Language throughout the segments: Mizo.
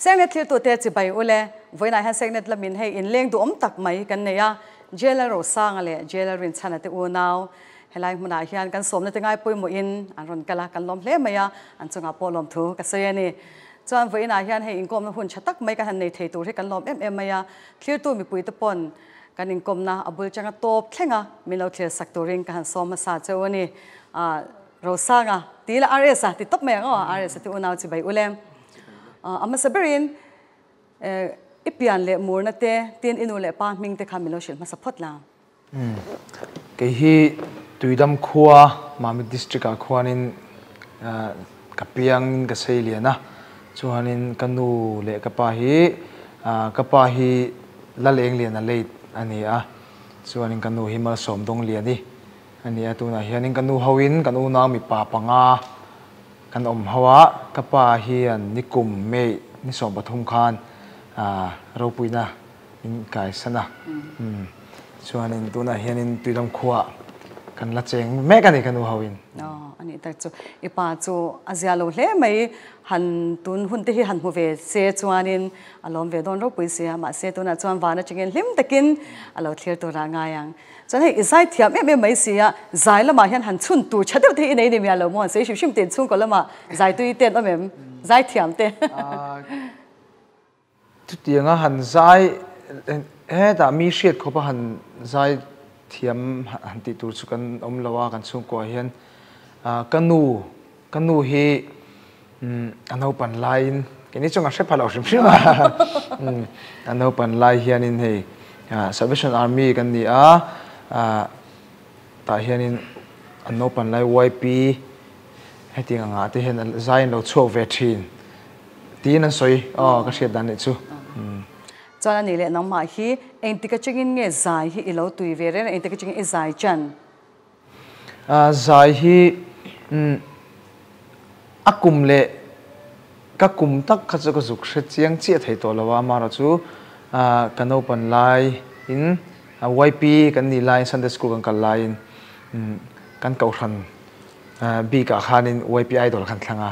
Sengnet thiltute chibai ule, vawiinah hian Sengnet lamin hei inleng duhawm tak mai kan nei a, Jailer Rosanga leh Jailer Rinchhana te unau helai hmunah hian kan sawmna te ngai pawimawhin an rawn kal a, kan lawm hle mai a, an chungah pawh lawmthu ka sawi a ni. Chuan vawiinah hian hei inkawmna hun tha tak mai kan han nei thei tur hi kan lawm em em mai a, thlirtu mipuite pawn kan inkawmna a bul changa tawp thleng a, min lo thlir sak turin ka han sawm hmasa cheu a ni. Rosanga ti ila RS a ti tawp mai ang aw, RS a ti unau chibai ule. A hmasa berin i pian leh murna te, tin i nu leh pa hming te kha min lo hrilh hmasa phawt la. Kei hi Tuidam khua Mamit District ah khuanin ka piangin ka sei lian a, chuanin ka nu leh ka pa hi ka pa hi Laleng Liana late a ni a, chuanin ka nu hi Malsawm Dawng Liani a ni a, tunah hianin ka nu hoin kan unau mipa panga Kan awm ho a, ka pa hian nikum May ni 13 khan ropuina min kaisan a, chuanin tunah hianin Tuidam khuaah kan la cheng mek a ni ka nu hoin. Aw, a nih tak chu. I pa chu a zia lo hle mai, han tun hun te hi han hmu ve se chuanin a lawm ve dawn ropui sia, mahse tunah chuan van atangin hlim takin a lo thlir turah ngai ang. Chuan hei i zai thiam em em mai si a, zai lamah hian han chhun tur tha deuh te hi i nei ni miah lo maw? Han sawi hrim hrim te inchhungkaw lamah zai tui te an awm em? Zai thiam te. Chutianga han zai hetah mi hriat khawpa han zai thiam han tih tur chu kan awm lo a kan chhungkuaah hian ka nu ka nu hi A naupan laiin keini chuan kan hre pha lo hrim hrim a, a naupan lai hianin hei Salvation Army kan ni a, tah hianin an naupan lai YP hetiang angah te hian zai an lo chhuak ve thin tiin an sawi aw ka hriat dan nih chu. Chuan a nih leh nangmah hi engtik atangin nge zai hi i lo tui ve reng a, engtik atangin i zai chan? Zai hi a kum leh ka kum tak kha chu ka zuk hre chiang chiah thei tawh lo a, amaherawhchu ka naupan laiin YP kan nih laiin Sunday School kan kal laiin kan kohhran bikah khanin YP Idol khan thlang a,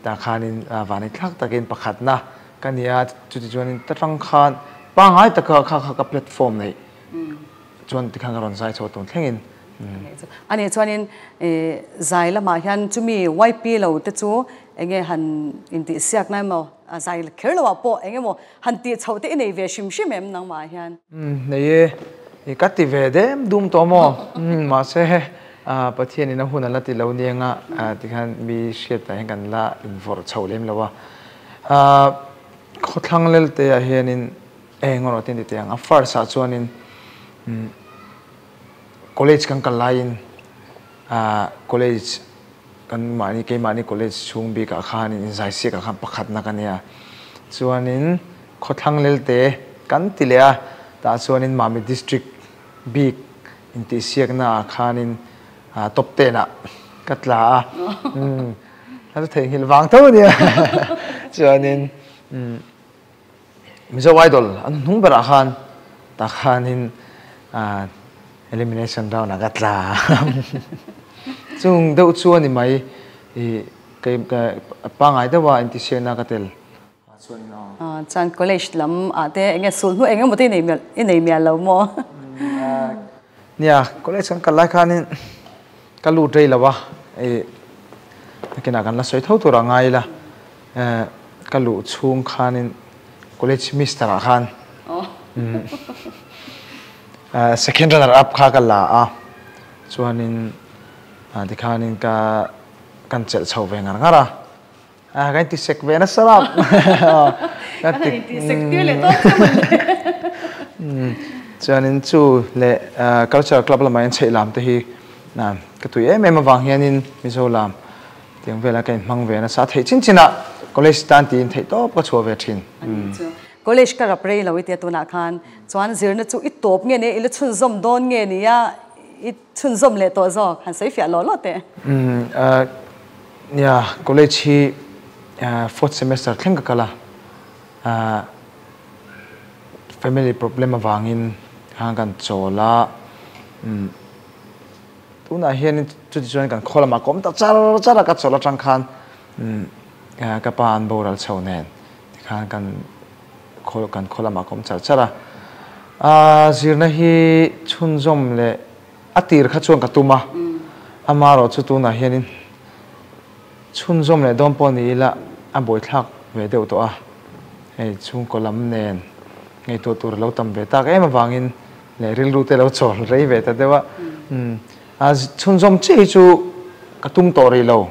tah khanin vanithlak takin pakhatna ka ni a, chutichuanin ta tang khan pangngai taka kha kha ka platform neih. Chuan tikhan ka rawn zai chho tun thlengin. A nih chuanin zai lamah hian chumi YP lo te chu enge han intihsiakna emaw zai kher loah pawh eng emaw han tih chhoh te i nei ve hrim hrim em nangmah hian? Nei e, ka ti ve dem dum tawh maw? Mahse Pathianin a hun a la ti lo niang a tikhan mi hriatah hian kan la invawrh chho lem lo a. Khawthlang Lelteah hianin Eng erawh tin ti teh ang, a first ah chuanin college kan kal laiin college kan mahni keimahni college chhung bikah khanin inzaisiak ah khan pakhatna ka nia. Chuanin Khawthlang Lelte kan ti leh a, tah chuanin Mami district bik intihsiakna ah khanin top ten ah ka tla a, a chu theihnghilh vang tho a nia. Chuanin. Mizo Idol an hnung berah khan tah khanin elimination round ah ka tla chung deuh chu a ni mai i kei pangai deuh a intihsiakna ka tel chuanin aw. Chuan college lam ah te enge sulhnu eng emaw te i nei mial lo maw? Nia college kan kal lai khanin ka lut rei lo a i nakinah kan la sawi tho tur a ngai ila. Ka luh chhung khanin college mister ah khan second runner up kha ka la a, chuanin tikhanin ka kan chelh chho ve ngar ngar a, ka inti sek ve nasa rap. Ka inti sek tir leh tawp che mawle. Chuanin chu leh cultural club lamah hian chheih lam te hi ka tui em em avang hianin Mizo lam Tiang velah ka inhmang ve nasa theih chin chin ah college tan tiin theih tawp ka chhuah ve thin. Ani chu college ka rap rei lo i tia tunah khan chuan zirna chu i tawp nge nia i la chhunzawm dawn nge nia i chhunzawm leh tawh zawk han sawi fiah lawh lawh teh. Umm nia college hi fourth semester thleng ka kal a family problem avangin khan kan chawl a umm. Tunah hianin chuti chuan kan khaw lamah ka awm ta char char a, ka chawlh atang khan ka pa an boral chho nen tikhan. Tikhan kan khaw kan khaw lamah ka awm char char a. Aa zirna hi chhunzawm leh a tir kha chuan ka tum a, amaherawh chu tunah hianin chhunzawm leh dawn pawh ni ila a buaithlak ve deuh tawh a, hei chhungkaw lam nen ngaihtuah tur a lo tam ve tak em avangin leh rilru te lo chawl rei ve ta deuh a, a chhunzawm chiah hi chu ka tum tawh rih lo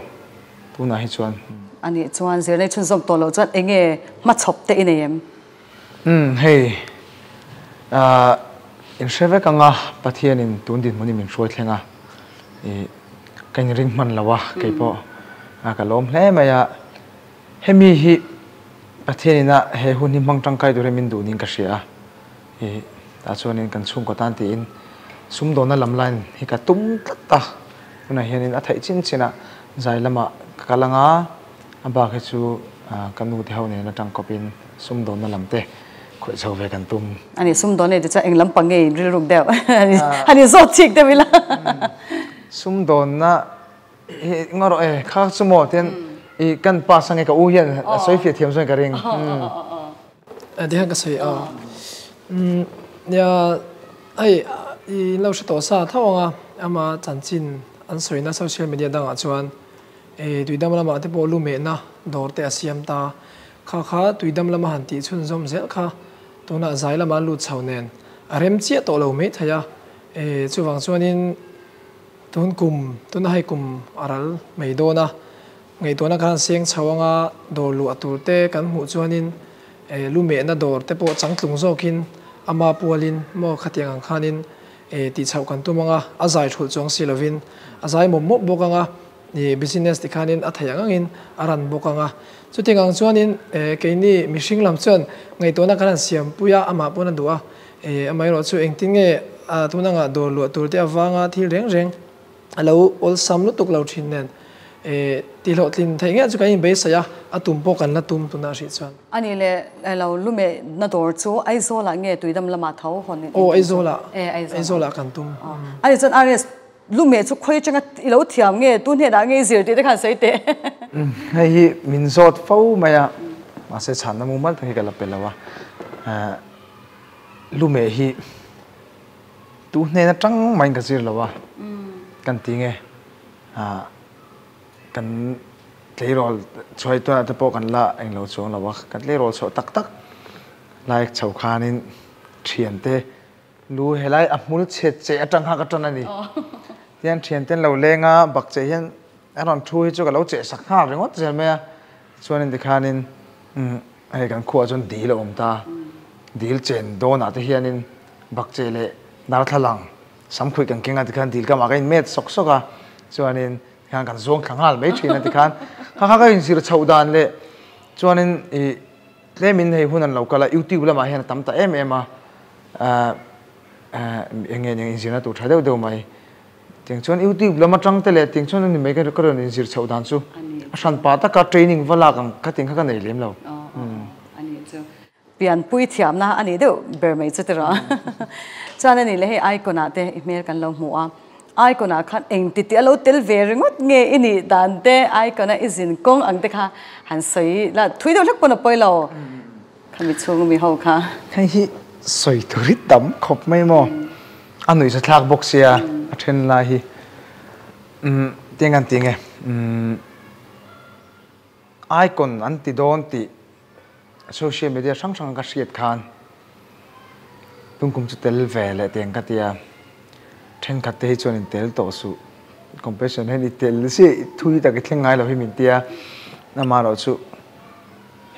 tunah hi chuan. A nih chuan zirna i chhunzawm tawh loh chuan eng nge hmachhawp te i nei em? Umm hei ah in hre vek anga Pathianin tun dinhmunin min hruai thleng a, ih ka inring hman lo a keipawh a ka lawm hle mai a, hemi hi Pathianin a he hun hi hmang tangkai turin min duh niin ka hria a, ih tah chuanin kan chhungkaw tan tiin sumdawnna lam line hi ka tum tlat a, tunah hianin a theih chin chin ah zai lamah ka kal anga a bak hi chu ka nu te ho nen atang kawpin sumdawnna lam te khawih chho ve kan tum. Ani sumdawn nei te chuan eng lampang nge in rilruk deuh a ni zawt chik deuh ila. Sumdawnna hi ngaw rawh e kha chu maw tian i kan pa sange ka u hian a sawi fiah thiam zawng ka ring. Tihian ka sawi a nia hei i lo hre tawh sa tho anga ama chanchin an sawina social media dangah chuan Tuidam lamah te pawh lu mehna dawr te a siam ta. Kha kha tuidam lama han tih chhunzawm zel kha tunah zai lama an lut chho nen a rem chiah tawh lo mai thei a. Chuvang chuanin tun kum, tuna hei kum a ral mai dawn a, ngaihtuahna khan seng chho anga dawr luah tur te kan hmuh chuanin lu mehna dawr te pawh changtlung zawkin ama pualin maw khatiang ang khanin tih chhoh kan tum anga a zai thulh chuang si lovin a zai mawp mawp bawk anga. Ni business ti khanin a theih ang angin a ran bawk ang a. Chutiang ang chuanin keini mihring lam chuan ngaihtuahna kan han siampui a, amah pawn a duh a. Amaherawh chu engtin nge tun anga dawr luah tur te avanga thil reng reng a lo awlsam lutuk lo thin nen tihhlawhtlin theih ngei chu kan inbeisai a, a tum pawh kan la tum tunah hrih chuan. A nih leh lo lume na dawr chu Aizawlah nge Tuidam lamah tho hawn in tum chu? Aw Aizawlah, Aizawlah kan tum. A nih chuan RS Lume chu khawi atanga i lo thiam nge, tu hnenah nge i zir tih te khan sawi teh. Hei hi min zawt fo mai a, mahse chhanna mumal tak hi ka la pe lo a. Lume hi tu hnen atang mahin ka zir lo a, kan ti nge kan tleirawl chhuai tunah te pawh kan la englo chuang lo a, kan tleirawl chhuah tak tak lai chho khanin thiante Lu helai a hmul chhe che atang kha ka tan a ni. Tihian thianten lo leng a, bak che hian a rawn thu hi chu ka lo cheh sak nghal ringawt zel mai a. Tichuanin tikhanin hei kan khuaah chuan dil a awm ta. Dil chen dawnah te hianin bak che leh darthlalang samkhuih kan keng a tikhan dil kamah ka inmet sawk sawk a. Chuanin tikhan kan zuang thla nghal mai thin a tikhan kha kha ka inzir chhoh dan leh chuanin ih Tlemin hei hun an lo kal a, YouTube lamah hian a tam ta em em a, eng nge eng inzirna tur tha deuh deuh mai. Tiang chuan YouTube lam atang te leh tiang chuan ani mai ka rawn inzir chhoh dan chu a hran pah taka training va lak ang kha tiang kha ka nei lem lo. Pianpui thiamna a nih deuh ber mai chu tiraw. Chuan ani leh hei icon ah te i hmel kan lo hmu a. Icon ah khan eng ti tih a lo tel ve ringawt nge i nih dan te icon a i zin kawng ang te kha han sawi la thui deuh hlek pawn a pawi lo kha mi chhung mi ho kha. Hei hi sawi tur hi tam khawp mai maw a nuih sa thlak bawk sia a then lai hi umm tiang an ti nge umm icon an ti dawn tih Social media hrang hrang ka hriat khan tungkum chu tel ve leh teng ka tia, thenkhat te hi chuan in tel tawh suh, competition hian i tel si thui tak i thleng ngai lo hi min tia, amaherawh chu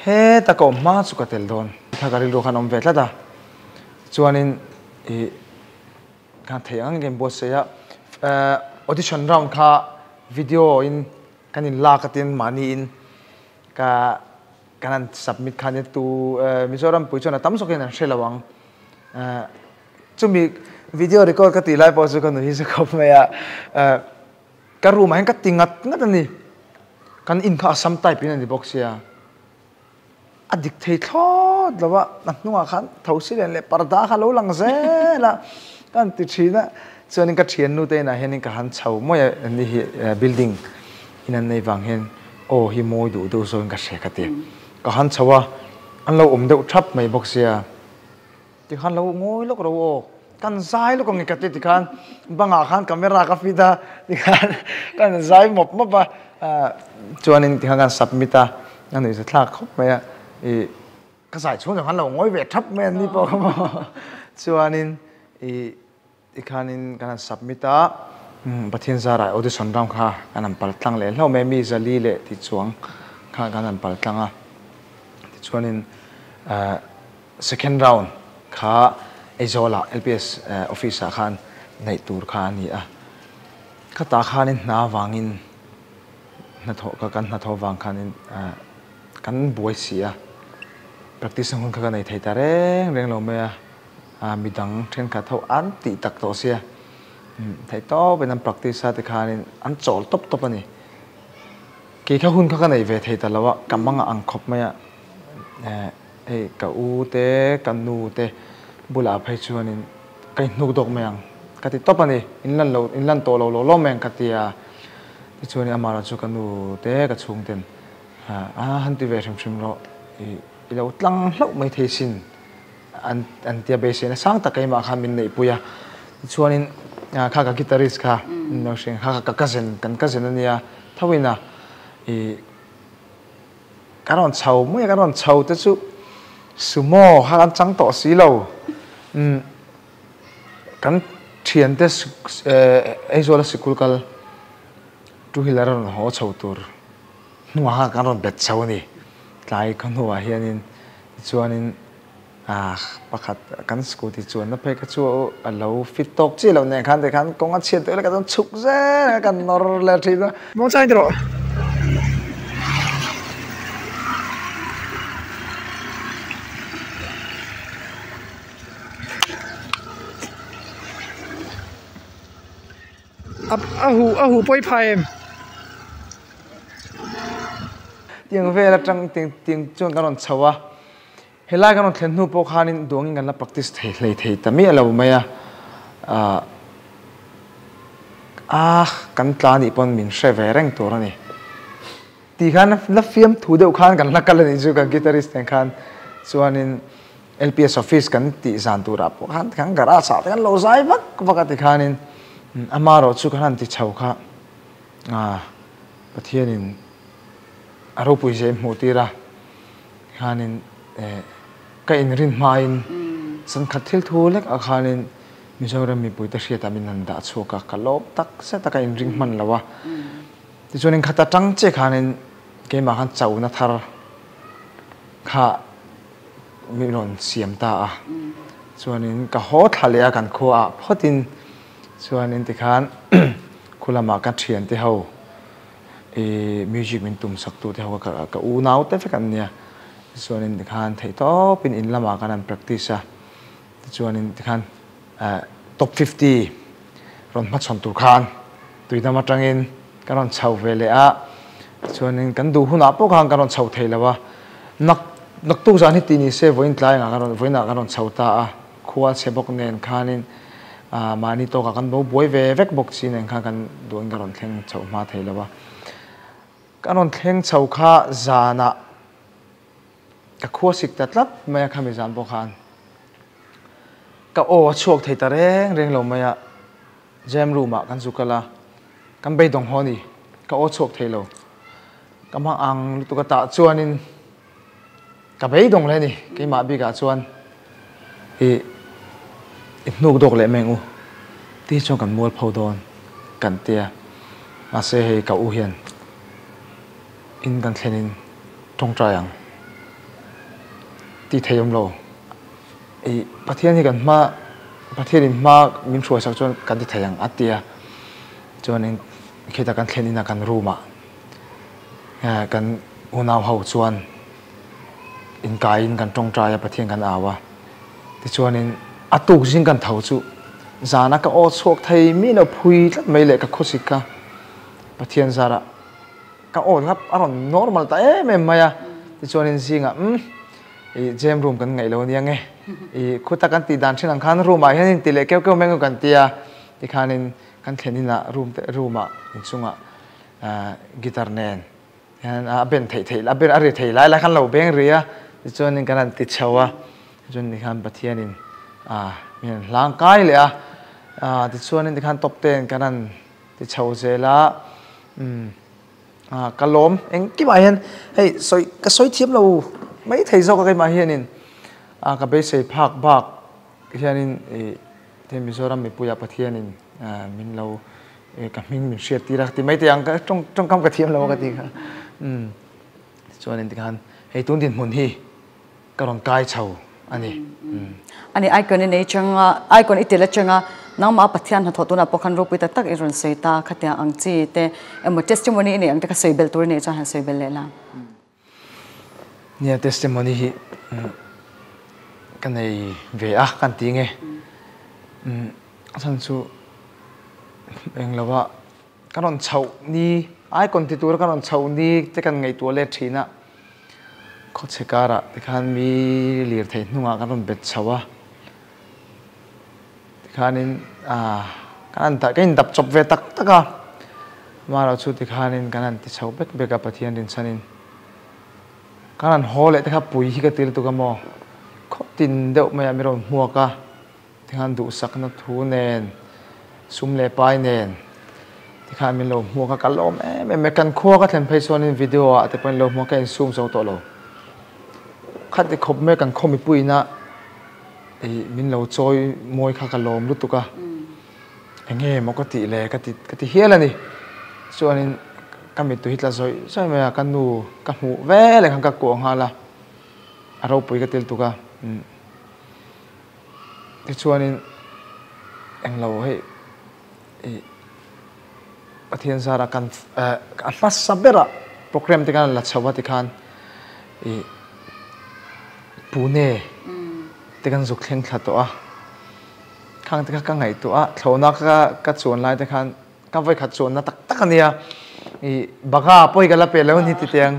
heta ka awm hma chu ka tel dawn kha ka rilru khan awm ve tlat a, chuanin ih khan theih ang engkim buatsaih a, audition round kha video in kan in lak atin mahni in Ka kan han submit khan nia tu Mizoram pui chuan a tam zawkin an hre lo ang. Chumi video record ka tih lai pawh chu ka nuih hi chu khawp mai a. Ka room ah hian ka ti ngat ngat a ni. Kan in kha Assam type in a ni bawk sia. A dik thei thlawt lo a, a hnungah khan thosi len leh parda kha lo lang zel a. Ka han ti thin a, chuanin ka thiannu te inah hianin ka han chho mawi a ni hi building in an nei vang hian. Aw hi mawi duh deuh zawin ka hria ka ti. Ka han chho a, An lo awm deuh thap mai bawk sia. Tikhan lo ngawi lawk ro aw. Kan zai lawk ang i ka ti tikhan bangah khan camera ka fit a tikhan kan zai mawp mawp a chuanin tikhan kan submit a a nuihza thlak khawp mai a i ka zai chhung zawng khan lo ngawi ve thap mai an ni pawh kha maw chuanin i tikhanin kan han submit a Pathian zarah audition round kha kan han pal tlang leh hlauh mai a mi zali leh tih chuang kha kan han pal tlang a tichuanin Second round kha Aizawlah LPS office ah khan neih tur kha a ni a. Khatah khanin hna vangin hnathawh ka kan hnathawh vang khanin kan buai si a. Practice na hun kha ka nei thei ta reng reng lo mai a. Midang thenkhat ho an tih tak tawh sia. Theih tawpin an practice a tikhanin an chawl tawp tawp a ni. Kei kha hun kha ka nei ve thei ta lo a, ka mang a ang khawp mai a. Hei ka u te, ka nu te bulah phei chuanin ka inhnuk dawk mai ang ka ti tawp a ni. In lan lo, in lan tawh lo lo lo mai ang ka ti a. Tichuanin amah chu ka nu te, ka chhungten a han ti ve hrim hrim rawh, i lo tlang hlauh mai thei sin an an tia beiseina sang tak keimah khan min neihpui a. Tichuanin kha ka guitarist kha min lo hria kha ka cousin, kan cousin a nia tho ina i Kan rawn chho mai a, kan rawn chho te chu sumo kha kan chang tawh si lo. Umm kan thiante Aizawl a sikul kal two wheeler a rawn haw chho tur hnungah khan kan rawn bet chho a ni. Tlai khaw hnuah hianin tichuanin Ah, pakhat kan scooty chuanna phei kha chu a lo fit tawk chiah loh nen khan tikhan kawng a chhiat deuh leh ka chuan chhuk zel a kan nawr leh thin a. Muang chang tawh. A hu a hu pawi phai em? Tiang vel atang tiang tiang chuan kan rawn chho a. Helai kan rawn thlen hnu pawh khanin duangin kan la practice thei hlei thei ta miah lo mai a, ah kan tla nih pawn min hre ve reng tur a ni. Ti khan la fiam thu deuh khan kan la kal a nih chu kan guitarist nen khan chuanin LPS office kan tih zan turah pawh khan kan garage ah te kan lo zai vak vak a ti khanin amaherawh chu kan han ti chho kha ah Pathianin a ropui zia in hmuh tir a. Khanin ka inrin hmain sankhat thil thu lek ah khanin Mizoram mipuite hriatah min han dah chhuak a, ka lawm tak zet a, ka inring hman lo a. Tichuanin khat atang che khanin keimah khan chona thar kha min rawn siam ta a. Chuanin ka haw thla leh a kan khua ah phawtin chuanin tikhan khu lamah ka thiante ho I music min tum sak tu te ho kha ka unau te vek an nia. Tichuanin tikhan theih tawpin in lamah khan an practice a. Tichuanin tikhan top 50 rawn hmachhawn tur khan tuidam atangin kan rawn chho ve leh a. Tichuanin kan duh hunah pawh khan kan rawn chho thei lo a. Nak naktuk zan hi tih ni se vawiin tlai angah kan rawn vawiinah kan rawn chho ta a. Khua chhe bawk nen khanin mahni tawkah kan bo buai ve vek bawk chi nen khan kan duhin ka rawn thleng chho hma thei lo a. Ka rawn thleng chho kha zanah ka khua sik ta tlat mai a khami zan pawh khan ka aw a chhuak thei ta reng reng lo mai a, jam room ah kan zu kal a, kan beidawng haw a ni, ka aw chhuak thei lo. Ka hmang ang lutuk a tah chuanin Ka beidawng leh a ni, keimah bikah chuan i i hnuk dawk leh meng u ti chuan kan mualpho dawn kan tia, mahse hei ka u hian in kan thlenin tawngtai ang ti thei awm lo, i Pathian hi kan hma Pathianin hma min hruaisak chuan kan ti thei ang a tia, chuanin khitah kan thlen inah kan room ah. Kan unau ho chuan inkaiin kan tawngtai a, Pathian kan au a. Tichuanin a tuk zing kan tho chu zana ka aw chhuak thei mi lo phui tlat mai leh ka khawsik kha Pathian zarah ka aw kha a rawn normal ta em em mai a. Tichuanin zingah umm i jam room kan ngaih lo ania nge i khuta kan tih dan thin ang khan room ah hian inti leh keuh keuh mai ang kan tia tikhanin kan thlen inah room te room ah inchungah guitar nen hian a ben theih theih a ben a ri thei lai lai khan lo beng ri a Tichuanin kan han ti chho a, tichuan tikhan Pathianin min han hlang kai leh a, tichuanin tikhan top ten kan han ti chho zel a, umm ka lawm engkimah hian hei sawi ka sawi thiam lo mai thei zawk a keimah hianin ka beisei phak bak hianin ih te Mizoram mipuiah Pathianin min lo ka hming min hriat tir a ti mai thei ang ka tawng tawngkam ka thiam lo a ka ti kha umm. Tichuan engtikhan hei tun dinhmun hi ka rawn kai chho a ni. Ani icon i nei changa, icon i tel atanga nangmah Pathian hnathawh tunah pawh khan ropui tak tak i rawn sawi ta khatiang ang chi te emaw testimony i neih ang te kha sawi belh tur i neih chuan han sawi belh leh la. Nia testimony hi ka nei ve a kan ti nge. A chhan chu englo ah Ka rawn chhoh ni, icon ti tura ka rawn chhoh ni te kan ngaihtuah let thin a, khawchhe karah tikhan mi lirthei hnungah kan rawn bet chho a, tikhanin ah kan han ka indap chawp ve tak tak a, amaherawh chu tikhanin kan han ti chho bek bek a Pathian rinchhanin kan han haw leh te kha pui hi ka ti lutuk a maw, khaw tin deuh maiah mi rawn hmuak a. Tikhan duhsakna thu nen, sum leh pai nen tikhan min lo hmuak a, ka lawm em em e. Kan khua ka thlen phei chuanin video ah te pawhin lo hmuak ka insum zo tawh lo. Khati khawp mai kan khaw mipuiina ih min lo chawi mawi kha ka lawm lutuk a, enge maw ka tih le ka ti ka ti hial a ni. Chuanin ka mittui hi tla zawih zawih mai a, ka nu ka hmuh veleh khan ka kuah nghal a, a ropui ka ti lutuk a. Tichuanin englo hei ih Pathian zara kan eh a hmasa berah program te khan la chho a tikhan ih Pune te kan zuk thleng thla tawh a, khang te kha ka ngaihtuah a, thlawhna ka ka chuan lai te khan ka vawikhat chuanna tak tak a nia ih bagha pawh hi ka la pe lo a ni titiang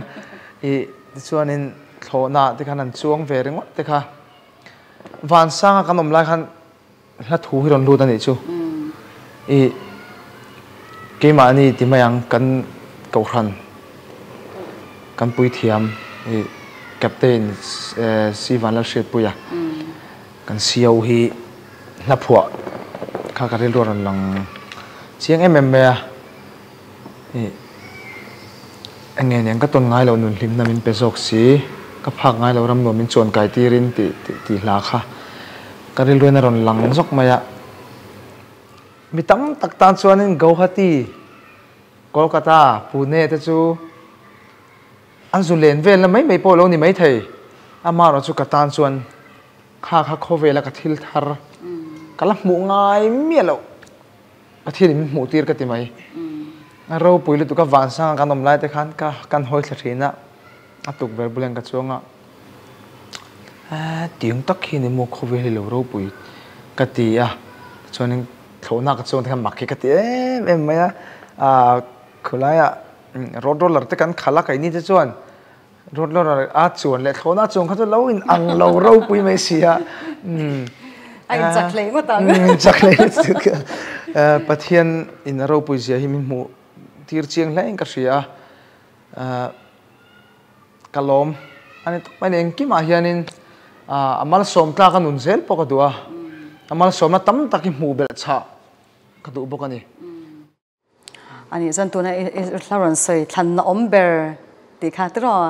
ih tichuanin thlawhna te khan an chuang ve ringawt te kha. Vansanga kan awm lai khan hla thu hi rawn lut a nih chu. I keimahni ti mai ang kan kohhran kan puithiam i Captain Si Vanlalhriatpuia kan CO hi hla phuah kha ka rilru a rawn lang chiang em em mai a. I enge nen ka tawn ngai loh nun hlimna min pe zawk si, ka phak ngai loh ram nuam min chuan kai tirin tih tih hla kha ka rilruin a rawn lang zawk mai a. Mi tam tak tan chuanin Gauhati, Kolkata, Pune te chu an zu len velna mai mai pawh lo ni maithei, amaherawh chu ka tan chuan kha kha khawvela ka thil thar ka la hmuh ngai miah loh. Pathian in min hmuh tir ka ti mai. A ropui lutuk a vansanga kan awm lai te khan ka kan hawi thla thin a, a tukverh bulah ka chuang a, eh tiang tak hi ni maw khawvel hi lo ropui ka ti a, tichuanin thlawhna ka chuang te khan mak hi ka ti em em mai a, ah khawlaiah road roller te kan khalh a keini te chuan road roller a chuan leh thlawhna chuan kha chu lo in ang lo ropui mai si a umm a in chak hlei ngawt ang in chak hlei lutuk Pathian in a ropui zia hi min hmuh tir chiang hle in ka hria a ka lawm ani tawp mai ni engkimah hianin a malsawm tlak a nun zel pawh ka duh a a malsawmna tam tak hi hmuh belh chhah ka duh bawk a ni. A nih chuan tuna i hla rawn sawi thlanna awm ber tih kha tiraw?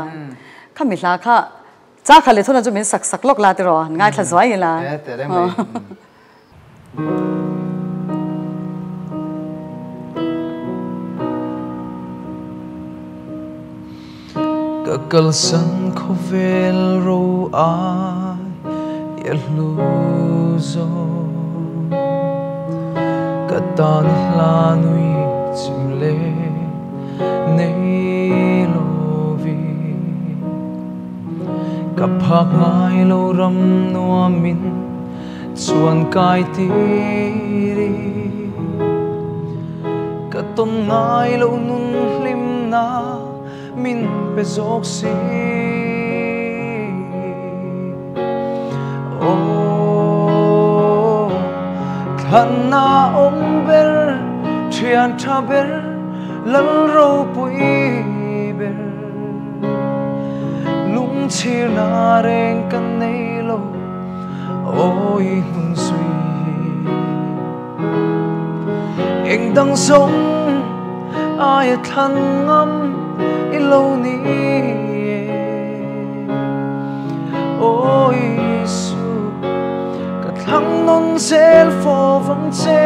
Kha mi hla kha cha kha leh thuna chu min sak sak lawk la tiraw? Ngaithla zuai ila. E teh reng mai. Ka kalsan khawvel ro ai i hlu zawk. Ka tan hla nui chim le nei lovi. Ka phak ngai lo ram nuamin chuan kai tiri. Ka tawn ngai lo nun hlimna min pe zawk si. Aw, thlanna awm ber, thian tha ber, lal ropui ber. Inchhirna reng ka nei lo, awi hnung zui. Eng dang zawng aia thlan ngam i lo ni e. Aw Isu, ka thlang nawn zel fo vang che.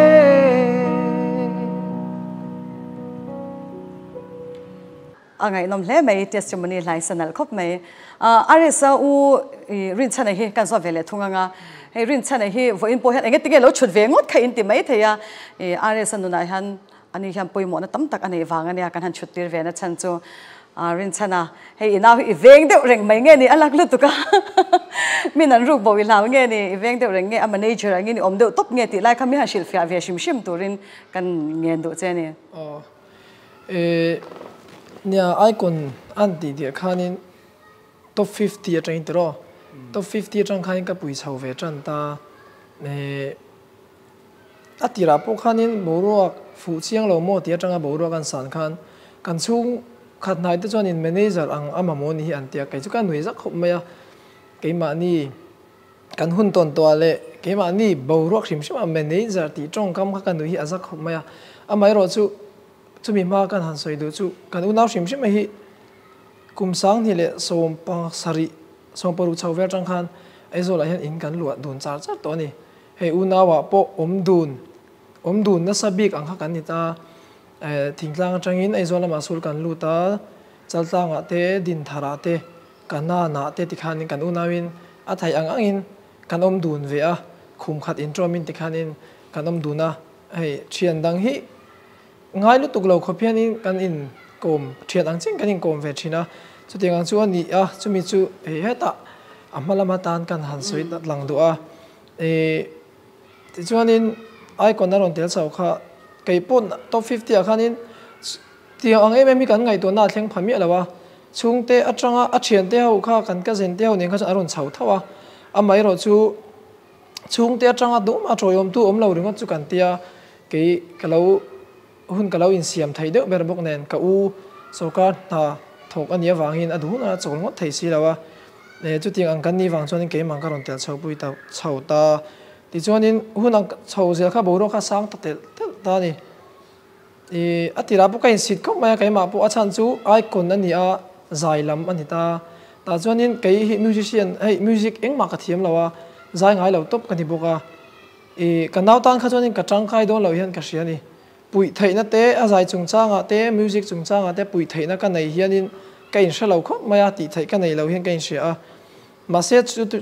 A ngaihnawm hle mai testimony hlai sa nalh khawp mai. Arisa u i Rinchhana hi kan zawt ve leh thung anga hei Rinchhana hi vawiin pawh hian enge tinge lo chhut ve ngawt kha in ti mai thei a i Arisa nunah hian ani hian pawimawhna tam tak a neih vang ania kan han chhut tir ve na chhan chu Rinchhana hei i nau hi i veng deuh reng mai nge ni a lak lutuk a min an ruk bo i hlau nge ni i veng deuh reng nge a manager angin i awm deuh tawp nge tih lai kha mi han hrilhfiah ve hrim hrim turin kan ngen duh che a ni. E nia icon an tih diah khanin top 50 atangin tiraw top 50 atang khanin ka pui chho ve tan ta e a tirah pawh khanin boruak fuh chiang lo maw tih atanga boruak an san khan kan chhung khat hnai te chuanin manager ang a mamawh ni hi an tia kei chu ka nui zak khawp mai a keimahni Kan hun tawn tawh ah leh keimahni boruak hrim hrim a manager tih tawngkam kha ka nui hi a zak khawp mai a, amaherawh chu chumi hma kan han sawi duh chu kan unau hrim hrim hi kum 20 leh 76 chho vel atang khan Aizawl ah hian in kan luah dun char char tawh a ni. Hei unau ah pawh awm dun awm dun nasa bik ang kha kan ni ta, thingtlang atangin Aizawl lamah sul kan lut a, Chaltlang ah te Dinthar ah te Ka nana te tikhanin kan unauin a theih ang angin kan awm dun ve a, khum khat intawmin tikhanin kan awm dun a, hei thian dang hi ngai lutuk lo khawp hianin kan inkawm thian ang chiin kan inkawm ve thin a, chutiang ang chu a ni a, chumi chu hei hetah a hma lama tan kan han sawi lang duh a, ih tichuanin icon a rawn tel chho kha kei pawh top 50 ah khanin tiang ang em em hi kan ngaihtuahna a thleng pha miah lo a. Chhungte atanga a thiante ho kha kan cousin te ho nen kha chuan a rawn chho tho a, amaherawhchu chhungte atanga duhmah tawiawmtu awm lo ringawt chu kan tia, kei ka lo hun ka lo insiam thei deuh ber bawk nen ka u sorkar hna thawk a nih avangin a duh hunah a chawl ngawt thei si lo a, chutiang ang kan nih vang chuanin keimah ka rawn tel chho pui ta chho ta, tichuanin hun ang chho zel kha boruak kha a sang ta telh telh ta a ni. I a tirah pawh ka insit khawp mai a, keimah pawh a chhan chu icon a ni a, zai lam a ni ta. Tah chuanin kei hi musician hei music engmah ka thiam lo a, zai ngai lo tawp ka ni bawk a. I ka nau tan kha chuanin ka tangkai dawn loh hian ka hria a ni. Puih theihna te a zai chungchangah te music chungchangah te puih theihna ka nei hianin ka inhre lo khawp mai a, tih theih ka nei lo hian ka inhria a. Mahse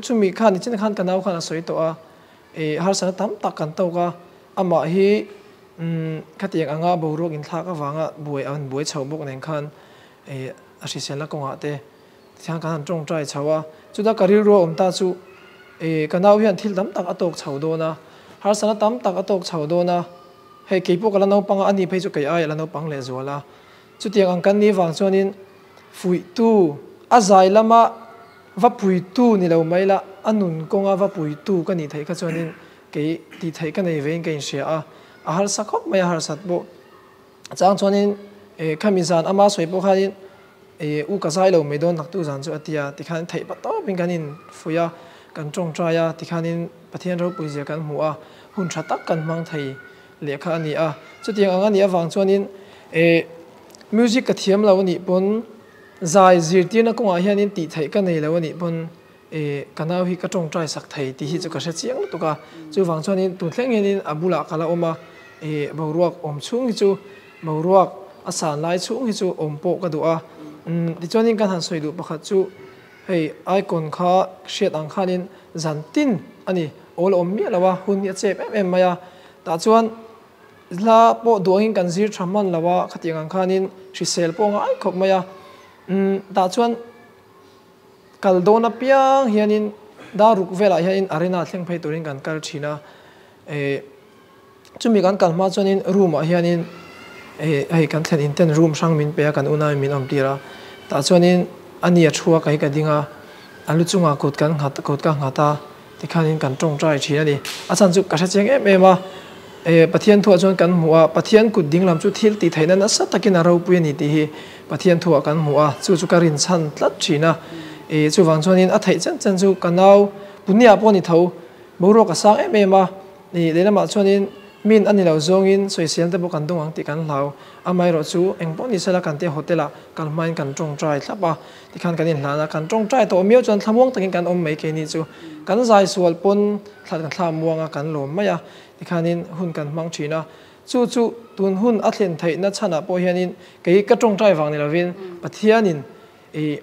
chumi khan nichin khan ka nau khan a sawi tawh a, i harsatna tam tak kan tawk a, amah hi Umm, khatiang anga boruak inthlak avanga buai an buai chho bawk nen khan eh a hriselna kawngah te tihian kan han tawngtai chho a, chuta ka rilru a awm ta chu eh ka nau hian thil tam tak a tawk chho dawn a, harsatna tam tak a tawk chho dawn a, hei keipawh ka la naupang a, ani phei chu kei ai a la naupang lehzual a, chutiang ang kan nih vang chuanin fuihtu a zai lama va puitu ni lo mai la, a nun kawnga va puitu ka nih theih kha chuanin Kei tih theih ka nei vein ka inhria a, a harsa khawp mai a harsat pawh. Chang chuanin eh khami zan ama sawi pawh khanin eh u ka zai lo mai dawn naktu zan chu a ti a, tikhan theih pa tawpin kan infuih a, kan tawngtai a, tikhanin Pathian ropui zia kan hmu a, hun tha tak kan hmang thei leh kha a ni a. Chutiang ang a nih avang chuanin eh music ka thiam lo a nih pawn zai zirtirna kawngah hianin tih theih ka nei lo a nih pawn E, ka nau hi ka tawngtai sak thei tih hi chu ka hre chiang lutuk a, chuvang chuanin tun thleng hianin a bulah ka la awm a, e, boruak awm chhung hi chu boruak a san lai chhung hi chu awm pawh ka duh a, umm tichuanin kan han sawi duh pakhat chu hei icon kha hriat ang khanin zan tin a ni, awl a awm miah lo a, hun hi a chep em em mai a, tah chuan hla pawh duh angin kan zir tha hman lo a, khatiang ang khanin hrisel pawh ngai khawp mai a, umm tah chuan. Kal dawn apiang hianin dar ruk velah hianin arena thleng phei turin kan kal thin a, eh chumi kan kal hma chuanin room ah hianin eh hei kan thlen in ten room hrang min pe a kan unau in min awm tir a, tah chuanin a ni a thu a kei ka ding a, a lu chungah kut kan nghat kut ka nghat a tikhanin kan tawngtai thin a ni. A chhan chu ka hre chiang em em a, eh Pathian thuah chuan kan hmu a, Pathian kut ding lam chu thil tih theihna nasa takin a ropui a ni tih hi Pathian thuah kan hmu a, chu chu ka rinchhan tlat thin a. E chuvang chuanin a theih chen chen chu ka nau Punia pawh a ni tho, boruak a sang em em a, e lehlamah chuanin min a ni lo zawngin sawisel te pawh kan dawng ang tih kan hlau. Amaherawh chu eng pawh ni sela kan te hotel ah kal hmain kan tawngtai thlap a, tikhan kan inhlan a, kan tawngtai tawh miau chuan thlamuang takin kan awm mai keini chu kan zai sual pawn thla kan thla muang a kan lawm mai a, tikhanin hun kan hmang thin a. Chu chu tun hun a thlen theihna chhanah pawh hianin kei ka tawngtai vang ni lovin Pathianin i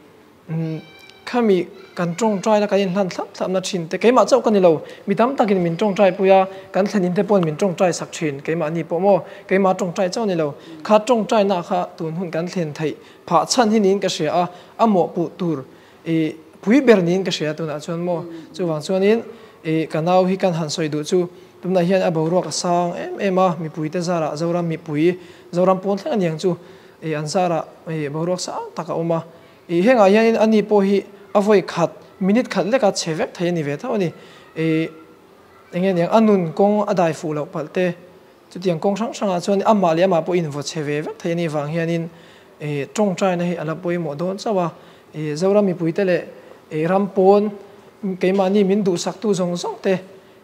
Khami kan tawngtaina kan inhlan thlap thlapna thin te keimah chauh ka ni lo, mi tam takin min tawngtai pui a, kan thlenin te pawhin min tawngtai sak thin, keimahni pawh maw, keimah tawngtai chauh ni lo, kha tawngtaina kha tun hun kan thlen theih phah chhan hi niin ka hria a, a mawhpuh tur i pui ber niin ka hria tunah chuan maw, chuvang chuanin i ka nau hi kan han sawi duh chu tunah hian a boruak a sang em em a, mipuite zarah Zoram mipui, Zoram pawn thleng aniang chu i an zarah i boruak sang tak a awm a. I hengah hianin ani pawh hi a vawi khat, minute khat leka chhe vek thei a ni ve tho a ni. I eng nge niang, a nun kawng a dai fuh loh palh te, chutiang kawng hrang hrangah chuan amah leh amah pawh invaw chhe ve vek thei a nih vang hianin i tawngtaina hi a la pawimawh dawn chauh a. I Zoram mipuite leh i ram pawn keimahni min duhsaktu zawng zawng te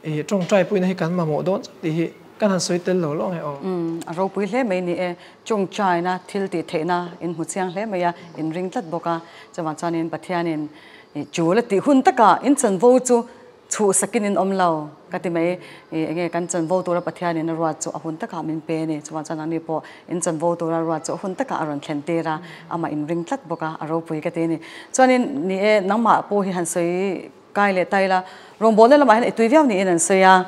I tawngtai puina hi kan mamawh dawn chauh tih hi kan han sawi tel lo lo ang e aw. Umm a ropui hle mai ni e. Tawngtaina thil tih theihna in hmu chiang hle mai a, in ring tlat bawk a. Chuvang chuanin Pathianin chul a tih hun takah in chanvo chu chhuh sakin in awm lo ka ti mai. I enge kan chanvo tura Pathianin a ruat chu a hun takah min pe a ni. Chuvang chuan nangni pawh in chanvo tura ruat chu a hun takah a rawn thlen tir a, amah in ring tlat bawk a, a ropui ka ti a ni. Chuanin ni e nangmah pawh hi han sawi Kai leh tai la, rawngbawlna lamah hian i tui viau niin an sawi a,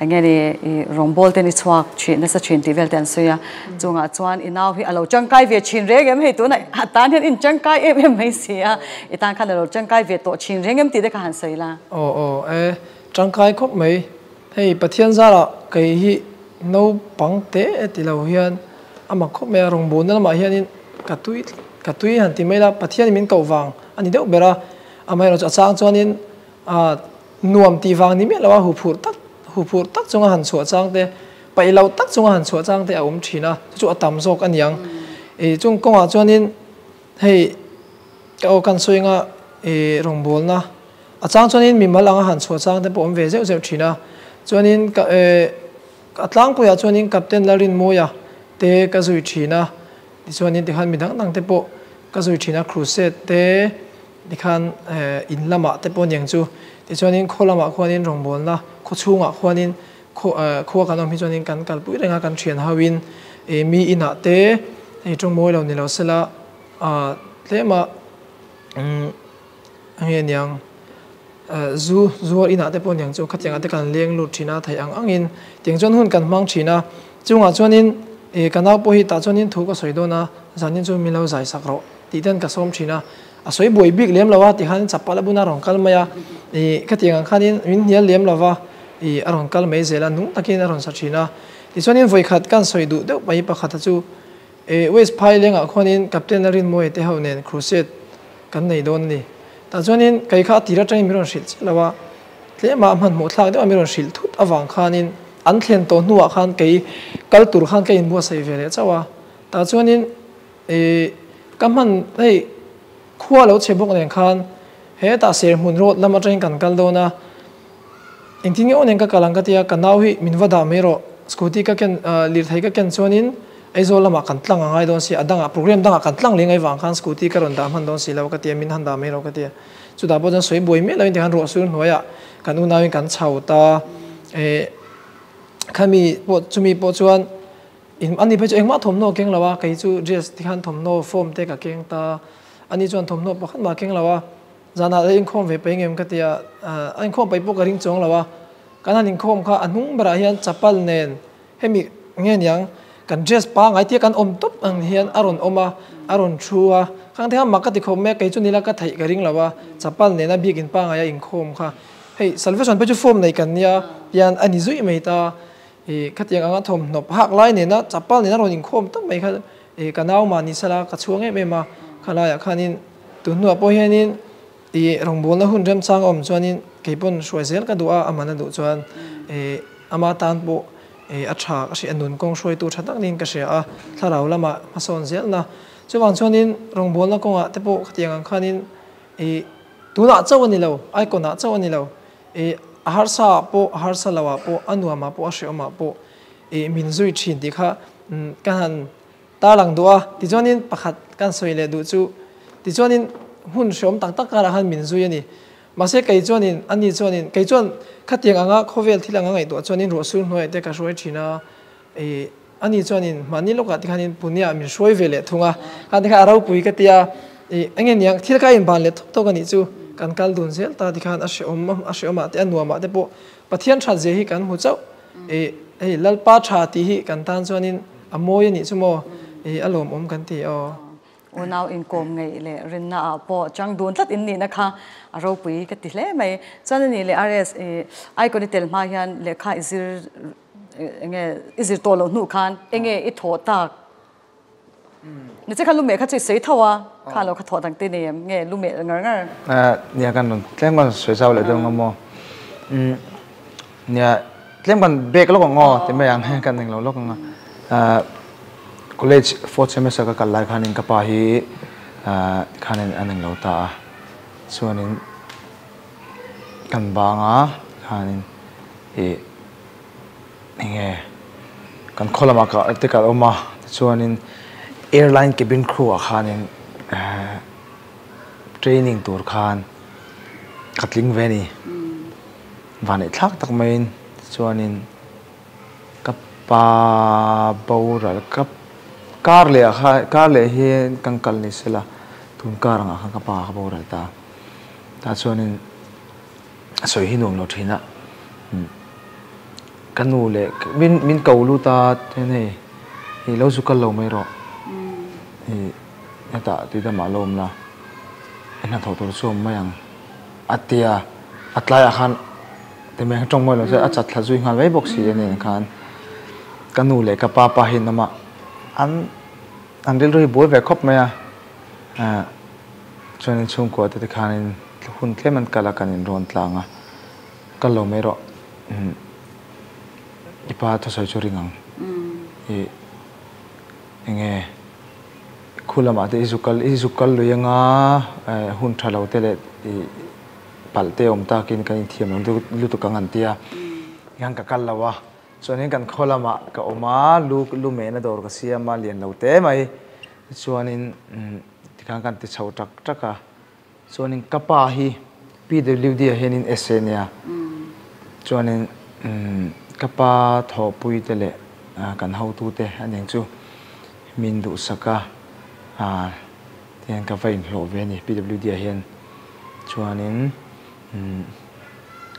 eng nge ni i rawngbâwl te ni chhuak thin nasa thin tih vel te an sawi a, chungah chuan i nau hi a lo tangkai ve thin reng em hei tunah a tan hian in tangkai em em mai si a, i tan khan a lo tangkai ve tawh thin reng em tih te kha han sawi la. Aw aw e, tangkai khawp mai, hei Pathian zarah kei hi naupang te e ti lo hian a mak khawp mai a, rawngbawlna lamah hianin ka tui ka tui han ti mai la, Pathianin min koh vang a ni deuh ber a, Amaherawhchu a chang chuanin nuam tih vang ni miah lo a, huphurh tak huphurh tak chunga han chhuah chang te, paih lo tak chunga han chhuah chang te a awm thin a, chu chu a tam zawk a niang. I chung kawngah chuanin hei ka aw kan sawi anga i rawngbawlna a chang chuanin mimal anga han chhuah chang te pawh awm ve zeuh zeuh thin a, chuanin ka a tlangpuiah chuanin Captain Lalrinmawia te ka zui thin a, tichuanin tikhan midang dang te pawh ka zui thin a, crusade te. Tikhan in lamah te pawh niang chu. Tichuanin khaw lamah khuanin rawngbawlna khaw chhungah khuanin khua kan awm hi chuanin kan kalpui reng a, kan thian hauin mi inah te hei tawng mawi lo ni lo sela tlema nge niang zu zuar inah te pawh niang chu khatiangah te kan leng lut thin a, theih ang angin tiang chuan hun kan hmang thin a. Chungah chuanin ka nau pawh hi tah chuanin thu ka sawi dawn a, zanin chu min lo zai sak rawh. Tih ten ka sawm thin a, a sawi buai bik lem lo a ti khan chapal a buna rawn kal mai a, ih khatiang ang khanin min hnial lem lo va, ih a rawn kal mai zel a, nung takin a rawn sa thin a. Tichuanin vawikhat kan sawi duh deuh mai pakhata chu ih West Phai lengah khuanin Captain Rinmawia te ho nen crusade kan nei dawn a ni. Tah chuanin kei kha a tir atangin min rawn hrilh chiah lo a, tlema hmanhmawh thlak deuh a min rawn hrilh thut avang khanin an thlen tawh hnuah khan kei kal tur khan ka inbuatsaih ve leh chauh a. Tah chuanin I ka hman hei khua lo chhe bawk nen khan hetah serhmun road lam atangin kan kal dawn a, engtin nge aw nen ka kal ang ka tia ka nau hi min va dah mai rawh scooty ka ken lirthei ka ken chuanin Aizawl lamah kan tlang a ngai dawn si a dangah program dangah kan tlang leh ngai vang khan scooty ka rawn dah hman dawn si lo ka tia min han dah mai rawh ka tia chutah pawh chuan sawi buai miah loin tikhan ruah sur hnuaiah kan unauin kan chho ta khami pawh chumi pawh chuan In ani phei chu engmah thawmhnaw a keng lo a, kei chu dress ti khan thawmhnaw form te ka keng ta, ani chuan thawmhnaw pakhat mah a keng lo a, zanah la inkhawm ve paih ngem ka ti a, a inkhawm paih pawh ka ring chuang lo a, kan han inkhawm kha a hnung berah hian chapal nen hemi nge niang kan dress pangai tia kan awm tawp ang hian a rawn awm a, a rawn thu a, khang te khan mak ka ti khawp mai a, kei chu nila ka theih ka ring lo a, chapal nena biakin pangaia inkhawm kha hei salvation phei chu form nei kan nia tian a ni zuih mai ta. I khatiang anga thawmhnaw hak lai nena chapal nena rawn inkhawm tak mai kha i ka nau mahni sala ka chhuang em em a, khalaiah khanin tun hnuah pawh hianin i rawngbawlna hun remchang a awm chuanin kei pawn hruai zel ka duh a, aman a duh chuan i ama tan pawh i a tha ka hria, nun kawng hruaitu tha tak niin ka hria a, thlarau lamah hmasawn zelna. Chuvang chuanin rawngbawlna kawngah te pawh khatiang ang khanin i. Tunah chauh a ni lo, icon ah chauh a ni lo. Ih a harsa ah pawh, a harsa lo ah pawh, a nuam ah pawh, a hrehawm ah pawh ih min zui thin tih kha ka han tarlang duh a. Tichuanin pakhat kan sawi leh duh chu, tichuanin hun hrehawm tak tak karah khan min zui a ni. Mahse kei chuanin, ani chuanin, kei chuan khatiang anga khawvel thil anga ngaihtuah chuanin ruahsur hnuaiah te ka hruai thin a, ih Ani chuanin mahni lawkah te khanin Pune-ah min hruai ve leh thung a, kha tikhan a ropui ka ti a, ih eng nge niang thil ka inban leh thawk tawk a nih chu, kan kal dun zel ta tikhan a hrehawm a hrehawmah te a nuamah te pawh Pathian that zia hi kan hmu chauh, ih hei Lalpa tha tih hi kan tan chuanin a mawi a nih chu maw, ih a lawmawm kan ti aw. Unau inkawm ngeih leh rinna ah pawh chang dun tlat in nihna kha a ropui ka ti hle mai. Chuan a nih leh RS ih icon i tel hma hian lehkha i zir enge i zir tawh loh hnuh khan enge i thawh tak ni che kha lu meh kha chu i sawi tho a kha lo kha thawh dang te nei em nge lu meh ngar ngar. Nia kan rawn tlem kan sawi zau leh deuh ang maw nia tlem kan bek lawk ang aw ti mai ang kan englo lawk ang a college fourth semester ka kal lai khanin ka pa hi khanin an englo ta a chuanin kan bang a khanin ih Enge kan khaw lamah ka te kal awm a tichuanin airline cabin crew ah khanin training tur khan ka tling ve a ni vanneih thlak tak maiin tichuanin ka pa boral ka kar leh ah khan kar leh hi kan kal ni sela tun kar angah khan ka pa ka boral ta tah chuanin. A sawi hi nuam lo thin a, ka nu leh min min ko lut a chuan hei i lo zu kal lo mai rawh i hetah tui damah lo awm la i hnathawh tur chu awm mai ang a ti a, a tlaiah khan ti mai tawng mawi lo chuan a chat thla zui nghal mai bawk si a nen khan ka nu leh ka pa pa hi an awm a an an rilru hi buai ve khawp mai a. Chuanin chhungkua te tikhanin hun tlem an kal a, kan inrawn tlang a, kal lo mai rawh, i pa thusawi chu ring ang, i enge khu lamah te i zu kal i zu kal lui anga hun tha lo te leh i palh te awm takin kan inthiam lo lutuk ang an ti a, tikhan ka kal lo a, chuanin kan khaw lamah ka awm a, lu lu mehna dawr ka siam a, lian lo te mai. Chuanin tikhan kan ti chho tak tak a, chuanin ka pa hi PWD ah hianin SA nia, chuanin ka pa thawhpui te leh kan hotu te a ning chu min duhsak a, tihian ka va inhlawh ve a ni PWD ah hian, chuanin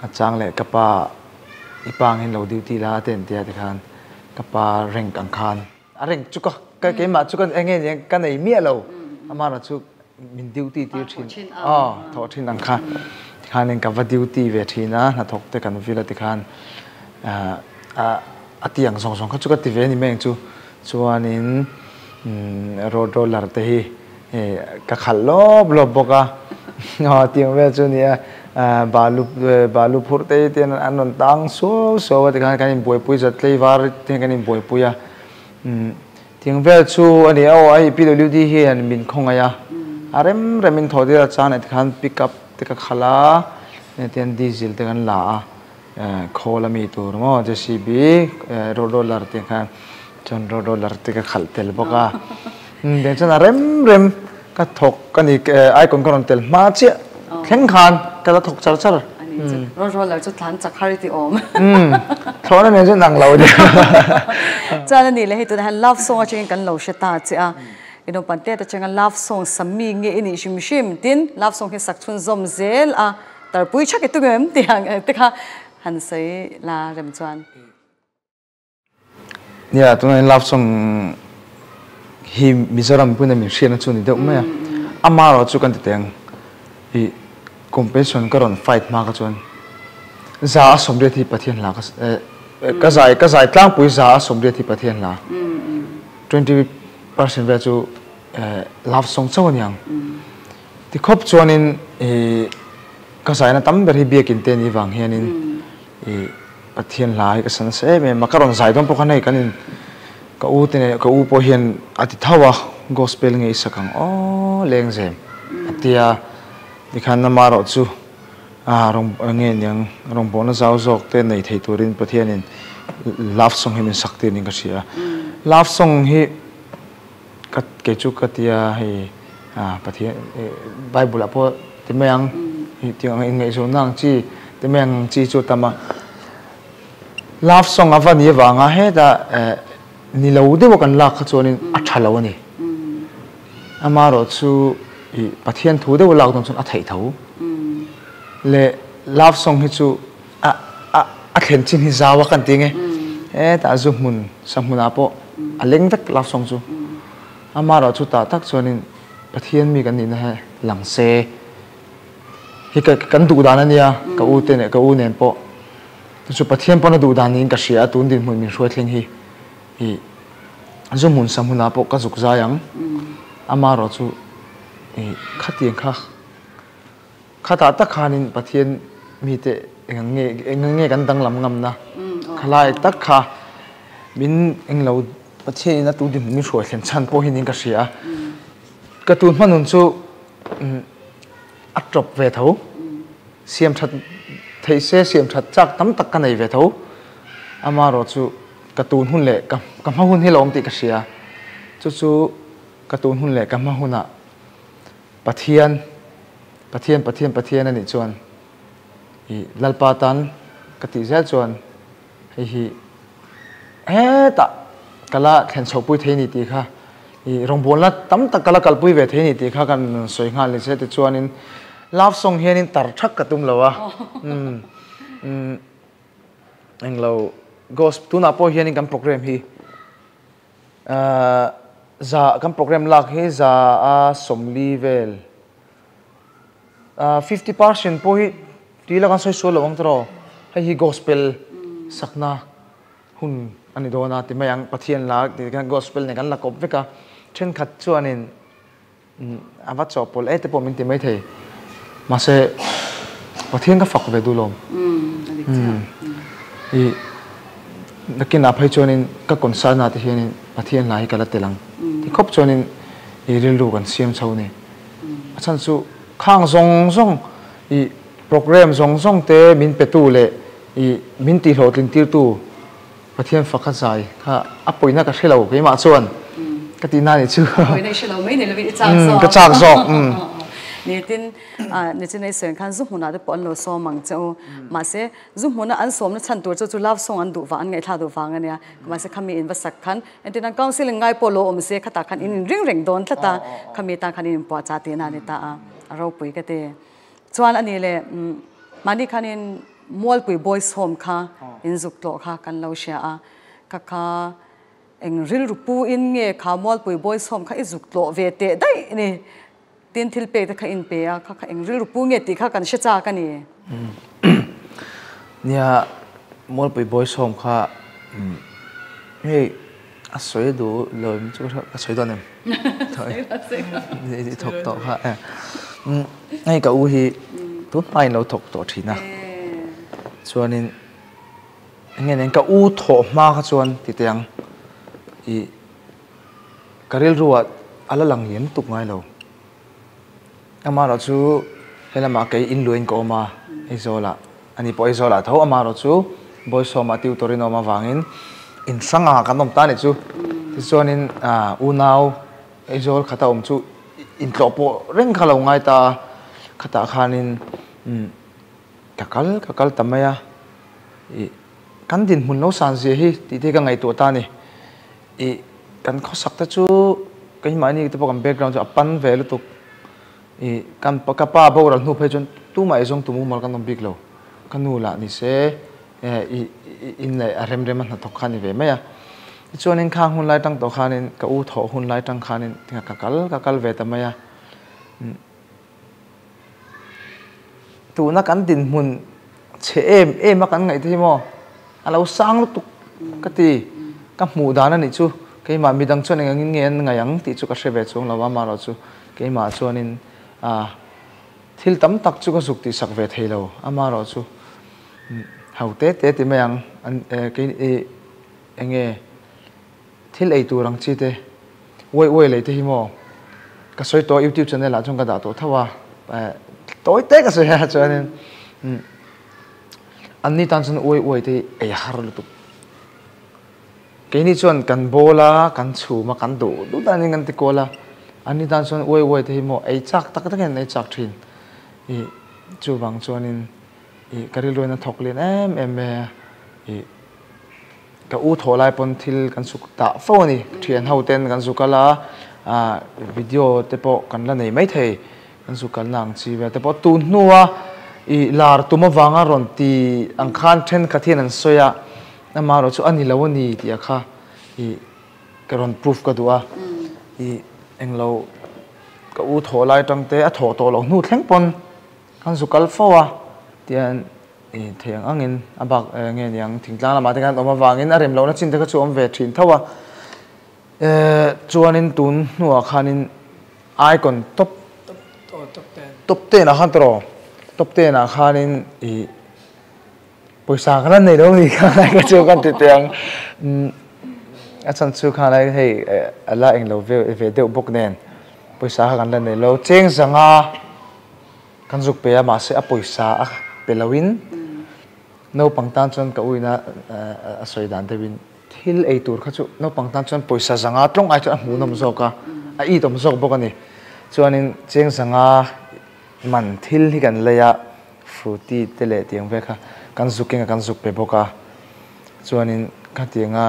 a chang leh ka pa i pa ang hian lo duty la a te an tia tikhan ka pa rank ang khan. A reng chu ka ka keimah chu ka eng nge nia ka nei miah lo amara chu min duty tir thin aw thawh thin ang kha tikhanin ka va duty ve thin a hnathawk te kan vil a tikhan a ti ang zawng zawng kha chu ka ti ve a ni mai ang chu chuanin road roller te hi ka khalh lawp lawp bawk a aw tiang vel chu nia balu balu phurh te hi tian an rawn tang suau suau a tikhan kan inbuaipui zat tleivar te hian kan inbuaipui a tiang vel chu a ni a aw hei PWD hian min khawngaih a a rem rem in thawh tir a chang leh tikhan pick up te ka khalh a tian diesel te kan la a khawl a mi tur maw JCB road roller te khan chuan road roller te ka khalh tel bawk a den chuan a rem rem ka thawk ka ni icon ka rawn tel hma chiah thleng khan ka la thawk char char road roller chu tlan chak har i ti awm thlawhna nen chuan ang lo nia chuan a nih leh hei tunah hian love song atangin kan lo hre ta che a inawpan te atanga love song sami nge i nih hrim hrim tin love song hi sak chhunzawm zel a Tarpui chhak i tum em tih ang te kha han sawi la rem chuan. Nia, tunah hian love song hi Mizoram mipui nen min hriatna chu a ni deuh mai a. Ama erawh chu kan ti teh ang, i competition ka rawn fight hma kha chuan za a sawmriat hi Pathian hla ka ka zai ka zai tlangpui za a sawmriat hi Pathian hla 20% vel chu love song chauh a ni ang. Ti khawp chuanin i ka zaina tam ber hi biakin te ni vang hianin i Pathian hla hi ka san nasa em em a, ka rawn zai dawn pawh khan hei kan in ka u te nen ka u pawh hian a ti tho a gospel nge i sak ang aw lengzem a tia. Tikhan amaherawhchu a rawng nge niang rawngbawlna zau zawk te nei thei turin Pathianin love song hi min sak tir niin ka hria. Love song hi ka kei chu ka tia hei Pathian Bible ah pawh ti mai ang tiang ang inngaihzawnna ang chi ti mai ang chi chu a tam a. Love song a va ni avanga hetah ni lo deuha kan lak kha chuanin a tha lo a ni. Amaherawhchu i Pathian thu deuh lak dawn chuan a theih tho. Le love song hi chu a a a thlen chin hi zau a kan ti nge. Hetah zu hmun sa hmunah pawh a leng vek love song chu. Amaherawhchu tah tak chuanin Pathian mi kan nihna hi lang se. Hi ka kan duh dan a nia ka u te leh ka u nen pawh. Chu Pathian pawn a duh dan niin ka hria a tun dinhmun min hruai thleng hi. I zu hmun sa hmunah pawh ka zuk zai ang. Amaherawh chu i khatiang kha khatah tak khanin Pathian mite eng nge eng nge kan danglam ngamna khalai tak kha min englo Pathianin a tu dinhmun min hruai thlen chhan pawh hi niin ka hria a. Ka tun hmanun chu a tawp ve tho. Siam that theih se siam that chak tam tak ka nei ve tho. Amaherawh chu ka tun hun leh ka ka hma hun hi lo awm tih ka hria. Chu chu ka tun hun leh ka hma hunah Pathian, Pathian, Pathian, Pathian a nih chuan i Lalpa tan ka tih zel chuan hei hi hetah ka la thlen chhohpui thei ni tih kha i rawngbawlna tam tak ka la kalpui ve thei ni tih kha kan sawi nghal ni se tichuanin love song hianin tar thak ka tum lo a. Umm umm. Englo Ghost tunah pawh hianin kan program hi za kan program lak hi za a sawmli vel 50% pawh hi tui la kan sawi sual lo ang tawh hei hi gospel sakna hun a ni dawn a ti mai ang Pathian la gospel nen kan la kawp vek a thenkhat chuanin A va chawhpawlh e te pawh min ti maithei. Mahse, Pathian ka fak ve duh lawm. I nakinah phei chuanin ka concern ah te hianin Pathian hla hi ka la tel ang ti khawp chuanin i rilru kan siam chho ni. A chhan chu khang zawng zawng i program zawng zawng te min petu leh i min tihhlawhtlin tirtu Pathian fak a zai kha a pawina ka hre lo keimah chuan ka tih na nih chu. Pawina i hre lo mai ni lovin i chak zawk. Ka chak zawk. Nitin nichin ei sawi khan zu hmunah te pawh an lo sawm ang che u. Mahse zu hmuna an sawmna chhan tur chu chu love song an duh vang an ngaihthlak duh vang a nia. Mahse khami in va sak khan entir nan counselling ngai pawh lo awm se khatah khan in inring reng dawn tlat a. Khami tan khan in inpuahchah tihna a ni ta a. A ropui ka ti. Chuan a nih leh mahni khanin Mualpui Boys Home kha in zuk tlawh kha kan lo hria a, ka kha eng rilru pu in nge kha Mualpui Boys Home kha i zuk tlawh ve teh daih ni? Tin thil pek te kha in pe a, kha kha eng rilru pu nge tih kha kan hre chak a ni. Nia, Mualpui Boys Home kha hei a sawi duh lo em chu ka sawi dawn em? I thawk tawh kha e. Hei ka u hi tun hmain lo thawk tawh thin a. Chuanin enge nen ka u thawh hma kha chuan ti teh ang i ka rilruah a la lang lian lutuk ngai lo. Amaherawh chu helamah kei inluain ka awm a, Aizawlah ani pawh Aizawlah tho amaherawh chu Bawisawma tutor in a awm avangin in hrangah kan awm ta a nih chu. Tichuanin unau Aizawl khata awm chu intlawh pawh reng kha lo ngai ta a, khatah khanin ka kal ka kal ta mai a, ih kan dinhmun lo san zia hi tih te hi ka ngaihtuah ta a ni. Ih kan khawsak te chu keimahni te pawh kan background chu a pan ve lutuk. Ih kan ka pa boral hnu phei chuan tumah eizawng tum umal kan awm bik lo. Ka nu lah ni se ih in leh a rem rem a hnathawk kha a ni ve mai a. Tichuanin khang hun lai tang tawh khanin ka u thawh hun lai tang khanin ka kal ka kal ve ta mai a. Tuna kan dinhmun chhe em em a kan ngaih te hi maw a lo sang lutuk ka ti. Ka hmuh dan a nih chu keimah midang chuan eng angin nge an ngaih ang tih chu ka hre ve chuang lo a, amaherawh chu keimah chuanin thil tam tak chu ka zuk tih sak ve thei lo, amaherawh chu ho te te ti mai ang kei eng nge Thil ei tur ang chi te, uai uai lei te hi maw ka sawi tawh a, youtube channel ah chuan ka dah tawh tho a, eh Tawi te ka sawi a chuanin anni tan chuan uai uai te hi ei har lutuk. Keini chuan kan bawl a, kan chhum a, kan duh duh danin kan ti kual a, anni tan chuan uai uai te hi maw ei chak tak takin an ei chak thin. Ih chuvang chuanin ih ka rilruin a thawk lian em em mai a, ih ka u thawh lai pawn thil kan suk tah fo a ni. Thian ho ten kan zu kal a, ah video te pawh kan la nei maithei, kan zu kalna ang chi vel te pawh tun hnua ih lar tum avanga rawn ti ang khan thenkhat hian an sawi a, Amaherawh chu a ni lo a ni tih a kha ih ka rawn proof ka duh a, ih englo ka u thawh lai atang te a thawh tawh loh hnu thleng pawn kan zu kal fo a tihian ih thei ang angin a bak nge niang thingtlang lamah te khan awm avangin a rem lohna chin te kha chu awm ve thin tho a, chuanin tun hnuah khanin icon top top ten ah khan tawh top ten ah khanin ih. Pawisa ka la nei lo ni kha lai ka chu kan ti teh ang. A chhan chu kha lai hei a la eng lo ve ve deuh bawk nen pawisa kha kan la nei lo. Cheng zanga kan zuk pe a mahse a pawisa a pe lo in naupang tan chuan ka uina a sawi dan deuh in thil ei tur kha chu naupang tan chuan pawisa zanga tlawng ai chuan a hmuhnawm zawk a, a itawm zawk bawk a ni. Chuanin cheng zanga man thil hi kan lei a. Fruity te leh tiang vel kha kan zuk eng a kan zuk pe bawk a, chuanin khatianga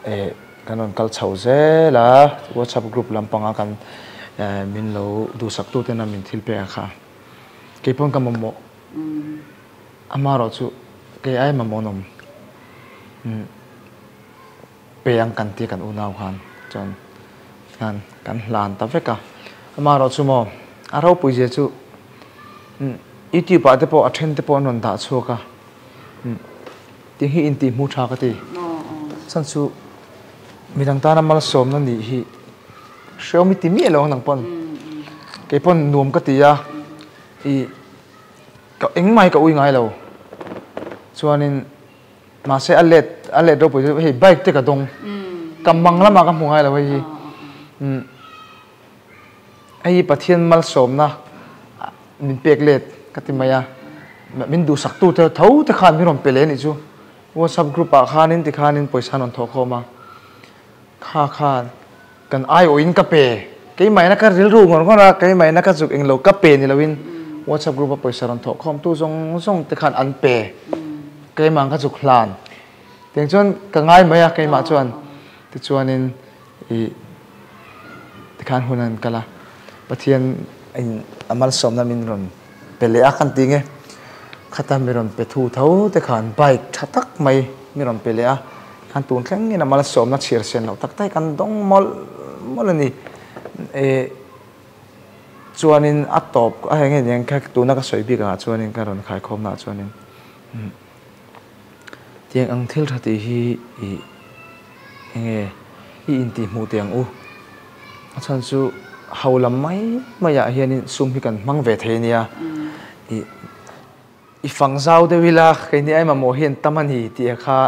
eh kan rawn kal chho zel a, WhatsApp group lampanga kan eh min lo duhsak tu tena min thil pek a kha keipawn ka mamawh amaherawh chu kei ai mamawh an awm umm pe ang kan tia kan unau khan chuan khan kan hlan ta vek a, amaherawh chu maw a ropui zia chu. Youtube ah te pawh a then te pawh an rawn dah chhuak a, tih hi intih hmuh tha ka ti. Chhan chu midang tana malsawmna nih hi hrehawm i ti miah lo ang nang pawn. Kei pawn nuam ka ti a, ih ka engmah hi ka ui ngai lo. Chuanin mahse a let a let ropui chu hei bike te ka dawng, ka mang lamah ka hmu ngai lo hei hi. Hei hi Pathian malsawmna min pek let ka ti mai a, min duhsaktu te tho te khan min rawn pe leh a nih chu. WhatsApp group ah khanin tikhanin pawisa an rawn thawh khawm a, kha khan kan aiawhin ka pe, keimahina ka rilru ngawr ngawr a, keimahina ka zuk englo ka pe ni loin WhatsApp group a pawisa rawn thawh khawm tu zawng zawng te khan an pe, keimah ang ka zuk hlan. Tiang chuan ka ngai mai a keimah chuan tichuanin I tikhan hun an kal a, Pathian in a malsawmna min rawn pe leh a kan ti nge, khata mi rawn pe thu tho te khan bike tha tak mai mi rawn pe leh a, khan tun thleng in a malsawmna chhiar sen loh tak tak hi kan dawng mawlh mawlh a ni. E chuanin a tawp a hei nge niang kha tuna ka sawi bik angah chuanin ka rawn khaikhawmna ah chuanin tiang ang thil tha tih hi i Enge i intih hmuh teh ang u? A chhan chu ho lam mai maiah hianin sum hi kan hmang ve thei a nia. Ih i fang zau deuh ila keini ai mamawh hi an tam a ni tih a kha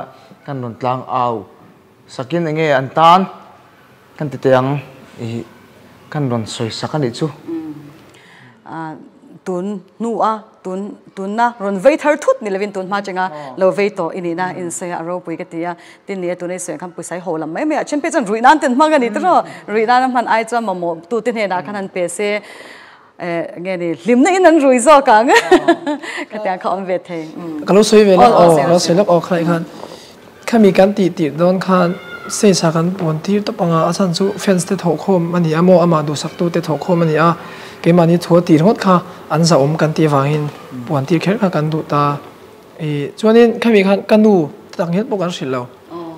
kan rawn tlang au sakin enge an tan kan ti teh ang ih kan rawn sawi sak a nih chu. Tun hnu a tun tunna rawn vei thar thut ni lovin tun hma chenga lo vei tawh i nihna insawi a ropui ka ti a, tin ni e tuna i sawi ang khan pawisa i haw lam mai mai a, then phei chuan ruih nan ten hmang a ni tiraw, ruih nan a hman ai chuan mamawh tute hnenah khan han pe se eh nge ni hlimna in an rui zawk ang khatiang kha awm ve thei. Ka lo sawi ve lawk aw, ka lo sawi lawk aw khalai khan khami kan tih tirh dawn khan stage ah kan puan tir tawp ang a, a chhan chu fans te thawhkhawm a ni a maw amah duhsak tu te thawhkhawm a ni a, keimahni thu a tir ngawt kha an zahawm kan tih avangin puan tir kher kha kan duh ta. I chuanin khami khan ka nu te tak ngial pawh kan hrilh lo,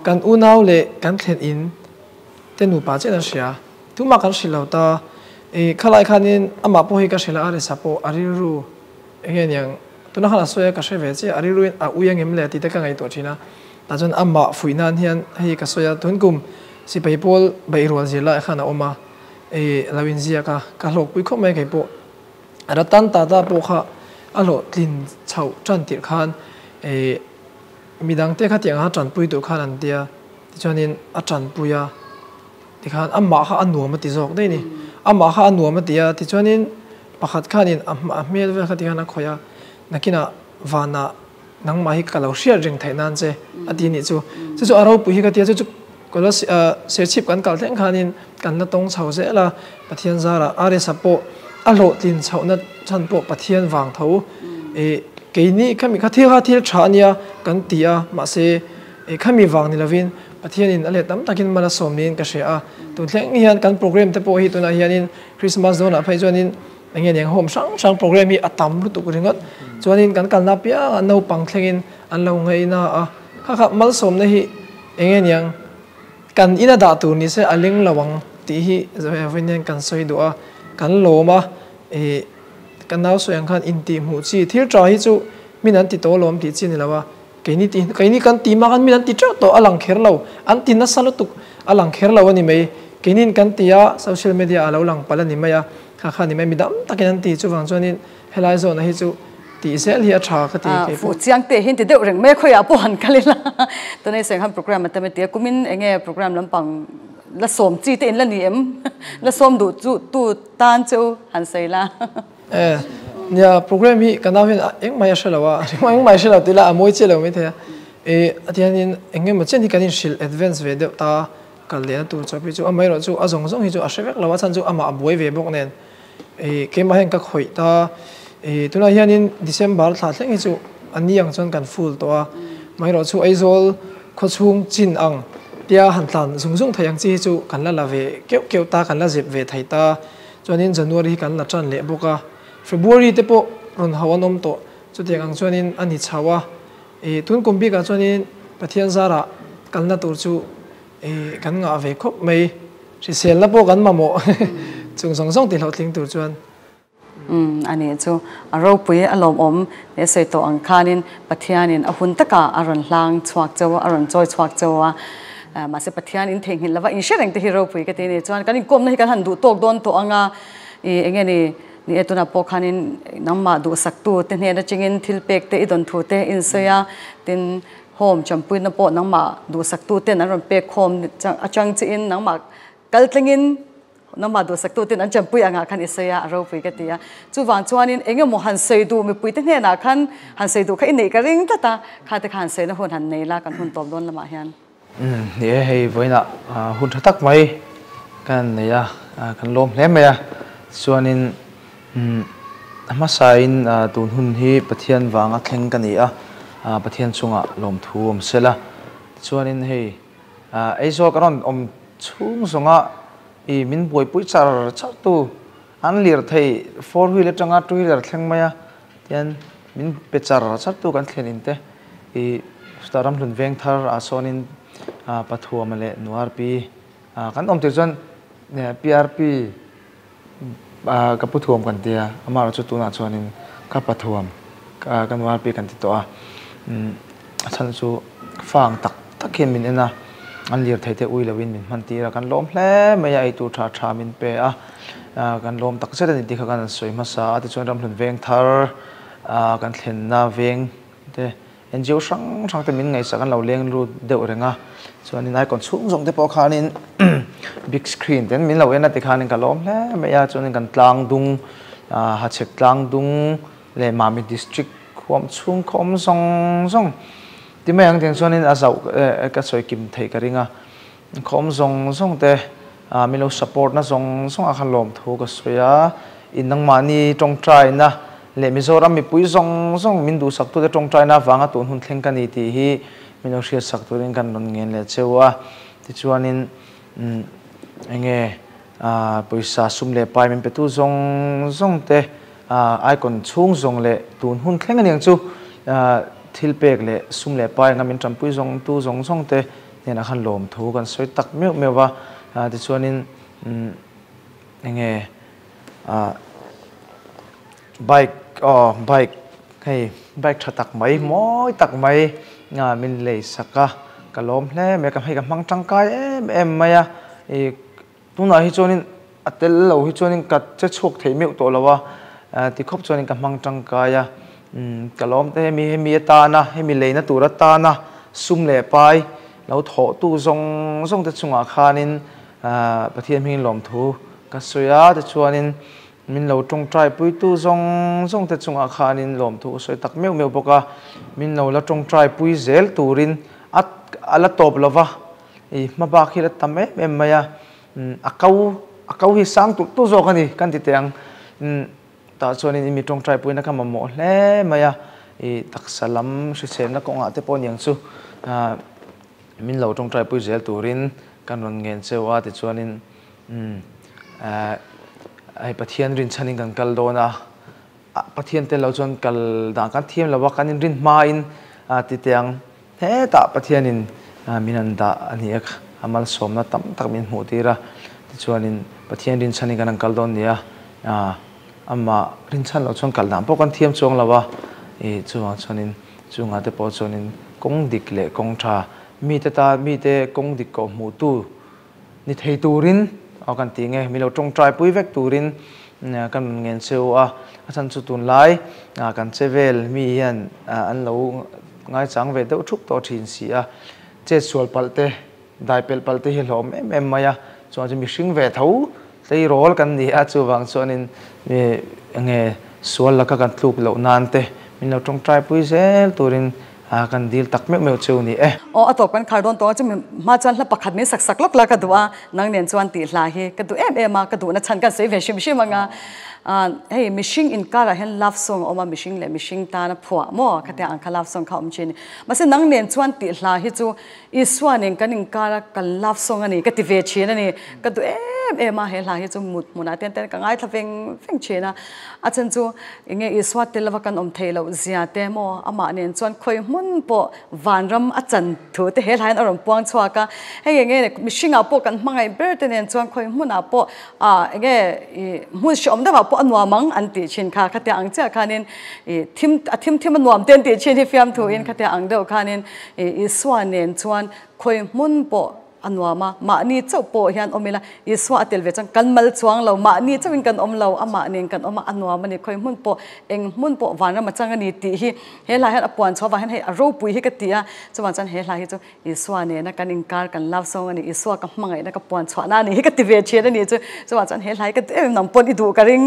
kan unau leh kan thlen in te nupa chiah an hria, tumah kan hrilh lo ta. I khalai khanin amah pawh hi ka hrilh a, a risa pawh a rilru eng nge niang Tuna khan a sawi a, ka hre ve chiah, a rilruin a ui angem le tih te ka ngaihtuah thin a. Tah chuan amah fuih nan hian hei ka sawi a, tun kum sipai pawl beihrual zir lai khan a awm a, i lo inziak a, ka hlawkpui khawp mai kei pawh. Ratan Tata pawh kha a hlawhtlin chhoh tan tirh khan i midangte kha tiang a tanpui tur khan an tia, tichuanin a tanpui a, tikhan amah kha a nuam a ti zawk daih a ni. Amah kha a nuam a ti a, tichuanin. Pakhat khanin a a hmel vel kha tikhan a khawih a, nakinah vanah nangmah hi ka lo hriat reng theih nan che a ti nih chu. Chu chu a ropui hi ka ti a, chu chu Kolas Serchhip kan kal thleng khanin kan la tawng chho zel a, Pathian zarah RS-a pawh a hlawhtlin chhohna chhan pawh Pathian vang tho. Keini khami kha thil kha thil tha a nia kan ti a, mahse khami vang ni lovin Pathianin a let tam takin mal a sawm niin ka hria a. Tun thleng hian kan program te pawh hi tunah hianin Christmas dawnah phei chuanin eng nge niang home hrang hrang program hi a tam lutuk ringawt. Chuanin kan kalna apiangah naupang thlengin an lo ngaihna a, kha kha malsawmna hi eng nge niang kan ina dah tur ni se a ling lo ang tih hi vawiin hian kan sawi duh a, kan lawm a, ih ka nau sawi ang khan intihhmuh chi thil tha hi chu min an ti tawh lawm tih chi a ni lo a, keini tih keini kan tih mak an min an ti teuh tawh a lang kher lo, an ti nasa lutuk a lang kher lo a ni mai, keiniin kan ti a social media ah a lo lang palh a ni mai a, kha kha a ni mai, mi dam takin an ti chuvang chuanin Helai zawhna hi chu tih zel hi a tha ka ti kei pawh. Fuh chiang teh hi an ti deuh reng mai a, khawiah pawh han kal ila. Tunah hi Senghan program a tam e ti a, kumin eng nge program lampang la sawm chi te in la ni em? La sawm duh chu tu tan che u han sawi la. E, nia program hi ka nau hian engmah hi a hre lo a, engmah hi a hre lo tih lah a mawi chiah lo maithei a. E, a tihianin eng nge maw chen hi kan inhrilh advance ve deuh ta kal lehna tur chawp hi chu amaherawhchu a zawng zawng hi chu a hre vek lo a, chhan chu amah a buai ve bawk nen. Ih keimah hian ka khawih ta, ih tunah hianin December thla thleng hi chu a ni ang chuan kan full tawh a, amaherawh chu Aizawl khawchhung chin ang tia han tlan zung zung thei ang chi hi chu kan la la ve keuh keuh ta, kan la zep ve thei ta, chuanin January hi kan la tan leh bawk a, February te pawh rawn hauh an awm tawh, chutiang ang chuanin a ni chho a, ih tun kum bikah chuanin Pathian zarah kalna tur chu Ih, kan ngah ve khawp mai. Hriselna pawh kan mamawh chung zawng zawng tih hlawhtling tur chuan. Umm, a nih chu. A ropui a lawmawm leh sawi tawh ang khanin Pathianin a hun takah a rawn hlang chhuak cheu a, a rawn chawi chhuak cheu a. Mahse Pathian in theihnghilh lova in hre reng te hi ropui ka ti a ni. Chuan kan inkawmna hi kan han duh tawk dawn tawh ang a, ih eng nge ni, ni e tunah pawh khanin nangmah duhsaktu te hnen atangin thil pek te i dawn thu te in sawi a, tin, Home champuina pawh nangmah duhsaktuten an rawn pek khawm atang chiin nangmah kal tlengin nangmah duhsaktuten an champui angah khan i sawi a, a ropui ka ti a. Chuvang chuanin eng emaw han sawi duh mipuite hnenah khan han sawi duh kha i neih ka ring tlat a, khate kha han sawina hun han nei la kan hun tawp dawn lamah hian. Ni e, hei vawiinah hun tha tak mai kan nei a, kan lawm hle mai a. Chuanin a hmasain tun hun hi Pathian vanga thleng ka ni a, Pathian chungah lawmthu awm sela. Tichuanin hei Aizawl ka rawn awm chhung zawnga i min buaipui char char tu an lirthei four wheel atanga two wheeler thleng mai a, tian min pe char char tu kan thlen in te i chutah ramhlun veng thar ah sawnin Pathuama leh Nuarpi kan awm tir chuan PRP ka pu thuam kan tia amaherawh chu tunah chuanin ka Pathuam ka Nuarpi kan ti tawh a a chhan chu fang tak tak hian min en a an lirthei te ui lovin min hman tir a kan lawm hle mai a eitur tha tha min pe a kan lawm tak zet a ni tih kha kan han sawi hmasa a tichuan ramhlun veng thar kan thlenna veng te NGO hrang hrang te min ngaihsak an lo leng lut deuh reng a chuanin icon chhung zawng te pawh khanin big screen ten min lo en a tikhanin ka lawm hle mai a chuanin kan tlang dung hachhek tlang dung leh Mami district huam chhung khaw awm zawng zawng ti mai ang tiang chuanin a zauh ka sawi kim theih ka ring a khaw awm zawng zawng te min lo support na zawng zawng ah khan lawmthu ka sawi a in nangmahni tawngtaina leh Mizoram mipui zawng zawng min duhsak tute tawngtaina avanga tun hun thleng ka ni tih hi min lo hriatsak turin kan rawn ngen leh cheu a tichuanin eng nge pawisa sum leh pai min petu zawng zawng te Icon chhung zawng leh tun hun thleng aniang chu thil pek leh sum leh pai anga min tanpui zawng tu zawng zawng te hnenah khan lawmthu kan sawi tak meuh meuh va, tichuanin eng nge bike aw bike hei bike tha tak mai mawi tak mai min lei sak a ka lawm hle mai a hei ka hmang tangkai em em mai a ih Tunah hi chuanin a tel lo hi chuanin ka che chhuak thei meuh tawh lo a, tikhawp chuanin ka hmang tangkai a, ka lawm te hemi hemi atana hemi leina tur atana sum leh pai lo thawhtu zawng zawng te chungah khanin Pathian hmingin lawmthu ka sawi a, tichuanin. Min lo tawngtai puitu zawng zawng te chungah khanin lawmthu ka sawi tak meuh meuh bawk a, min lo la tawngtai pui zel turin a a la tawp lova, i hma bak hi la tam em em mai a, a ko a ko hi sang tulh tulh zawk a ni kan ti teh ang, tah chuanin i mi tawngtai puina kha mamawh hle mai a, i taksa lam hriselna kawngah te pawh aniang chu min lo tawngtai pui zel turin kan rawn ngen cheu a tichuanin Umm hei Pathian rinchhanin kan kal dawn a, Pathian tel lo chuan kal dan kan thiam lo a, kan inrin hmain ti teh ang. Hetah Pathianin min han dah a ni a, a malsawmna tam tak min hmuh tir a, tichuanin Pathian rinchhanin kan han kal dawn ni a, amah rinchhan loh chuan kal dan pawh kan thiam chuang lo a, ih chuvang chuanin chungah te pawh chuanin kawng dik leh kawng tha mite tan mite kawng dik kawh hmuhtu Ni thei turin aw kan ti nge, mi lo tawngtai pui vek turin kan rawn ngen cheu a, a chhan chu tunlai kan che vel mi hian an lo ngaichang ve deuh thup tawh thin si a, chet sual palh te, dai pelh palh te hi a hlawm em em mai a, chuan chu mihring ve tho tleirawl kan ni a, chuvang chuanin mi enge sual laka kan tluk loh nan te min lo tawngtai pui zel turin A kan dil tak meuh meuh cheu ni e. Aw a tawp kan khar dawn tawh a, chumi hma chuan hla pakhat min sak sak lawk la ka duh a, nang nen chuan tih hla hi ka duh em em a, ka duhna chhan kan sawi ve hrim hrim ang a. Hei mihring inkarah hian love song a awm a, mihring leh mihring tana phuah maw khatia ang kha love song kha a awm thin. Mahse nang nen chuan tih hla hi chu Isua nen kan inkara kan love song a ni ka ti ve thin a ni. Ka duh em em a, he hla hi chu mut hmunah te ten ka ngaithla veng veng thin a. A chhan chu enge Isua tel lova kan awm theih loh zia te maw amah nen chuan khawi hmun pawh vanram a chan thu te he hla hian a rawn puang chhuak a. Hei enge mihringah pawh kan hmangaih ber te nen chuan khawi hmunah pawh ah enge ih hmun hreawm deuhah pawh a nuam ang an tih thin kha. Khatia ang chiah khanin ih thim a thim thim a nuam te an tih thin hi fiamthuin khatia ang deuh khanin Isua nen chuan khawi hmun pawh a nuam a, mahni chauh pawh hian awm ila, Isua a tel ve chuan kan mal chuang lo, mahni chauhin kan awm lo, amah nen kan awm a, a nuam a ni, khawi hmun pawh, eng hmun pawh vanram a chang a ni tih hi he hla hian a puan chhuah avang hian hei a ropui hi ka ti a, chuvang chuan he hla hi chu Isua nena kan inkar kan love song a ni, Isua ka hmangaihna ka puan chhuahna a ni hi ka ti ve thin a ni chu, chuvang chuan he hla hi ka duh em em, nang pawn i duh ka ring,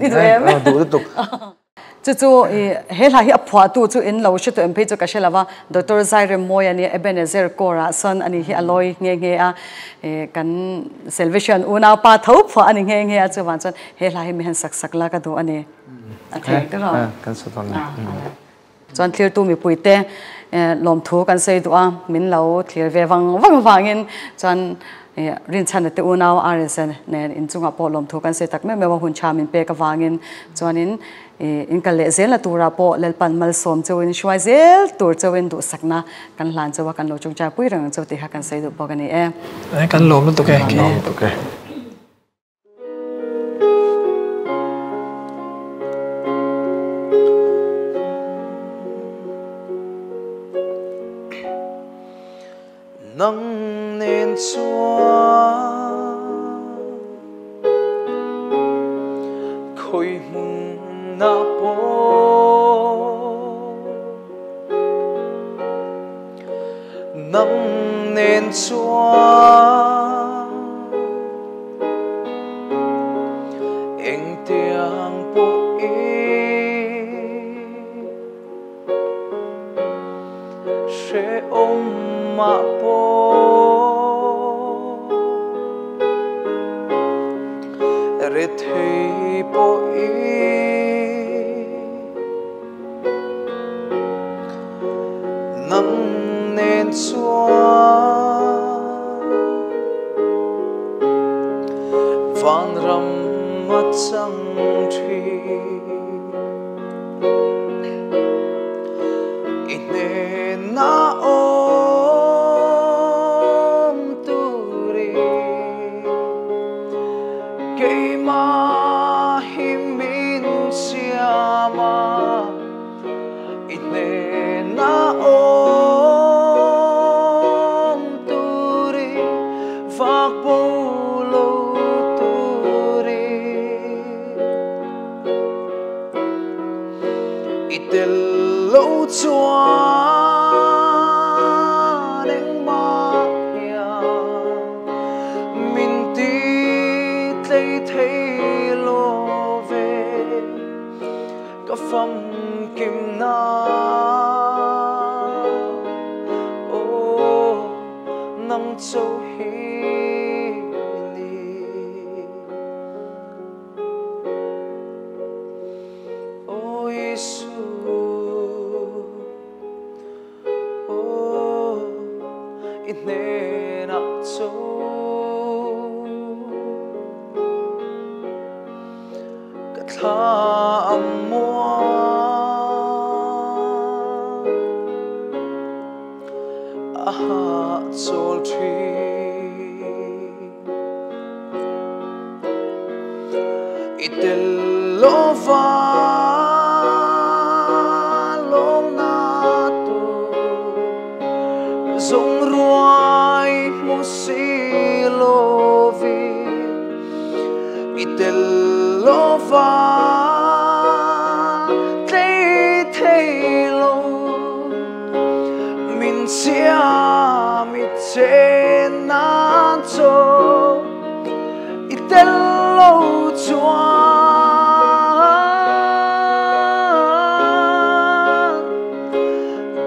i duh em? Duh lutuk. Chu chu i he hla hi a phuahtu chu in lo hre tawh em phei chu ka hre lo va, Doctor Zairemmawia nia Ebenezer Corps ah sawn ani hi a lawi nghe nghe a, i kan Salvation unaupa tho phuah a ni nghe nghe a, chuvang chuan he hla hi mi han sak sak la ka duh a ni. A thei te rawh. Kan sa dawn ni. Chuan thlirtu mipuite lawmthu kan sawi duh a, min lo thlir ve vang vang vangin chuan Rinchhana te unau RSA nen inchungah pawh lawmthu kan sawi tak meuh meuh a, hun tha min pek avangin chuanin in kal leh zelna turah pawh Lalpan malsawm cheuhin hruai zel tur cheuhin duhsakna kan hlan cheu a, kan lo chungchai pui reng ang cheu tih kha kan sawi duh bawk a ni e. Kan lawm lutuk e. Kan lawm lutuk e. Nang nen chuan khawi hmun ah pawh Nang nen chuan Engtiang pawhin Hrehawm ah pawh Rethei pawhin Nang nen chuan Vanram a chang thin. I hnena awm turin keimah hi min siam a, i hnena awm turin vak bo lo turin. I tel lo chuan engmah hian min ti tlei thei lo Ka famkim na Aw nang chauh hi ni. Aw Isu Aw i hnenah chauh Ka thla a muang a hahchawl thin. I tel lova lawmna tur zawng ruai hmu si lovin. I tel lova tlei thei lo min siam i chen nan chaw i tel lo chuan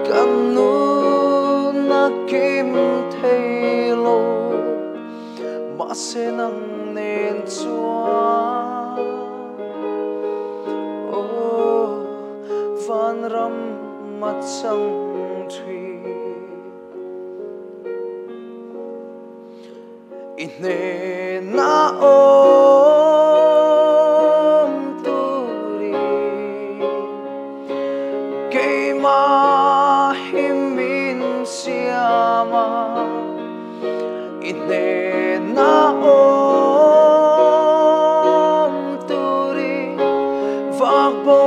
ka nun a kim thei lo. Mahse nang nen chuan aw vanram a chang thin. I hnena awm turin keimah hi min siam a. I hnena awm turin vak bo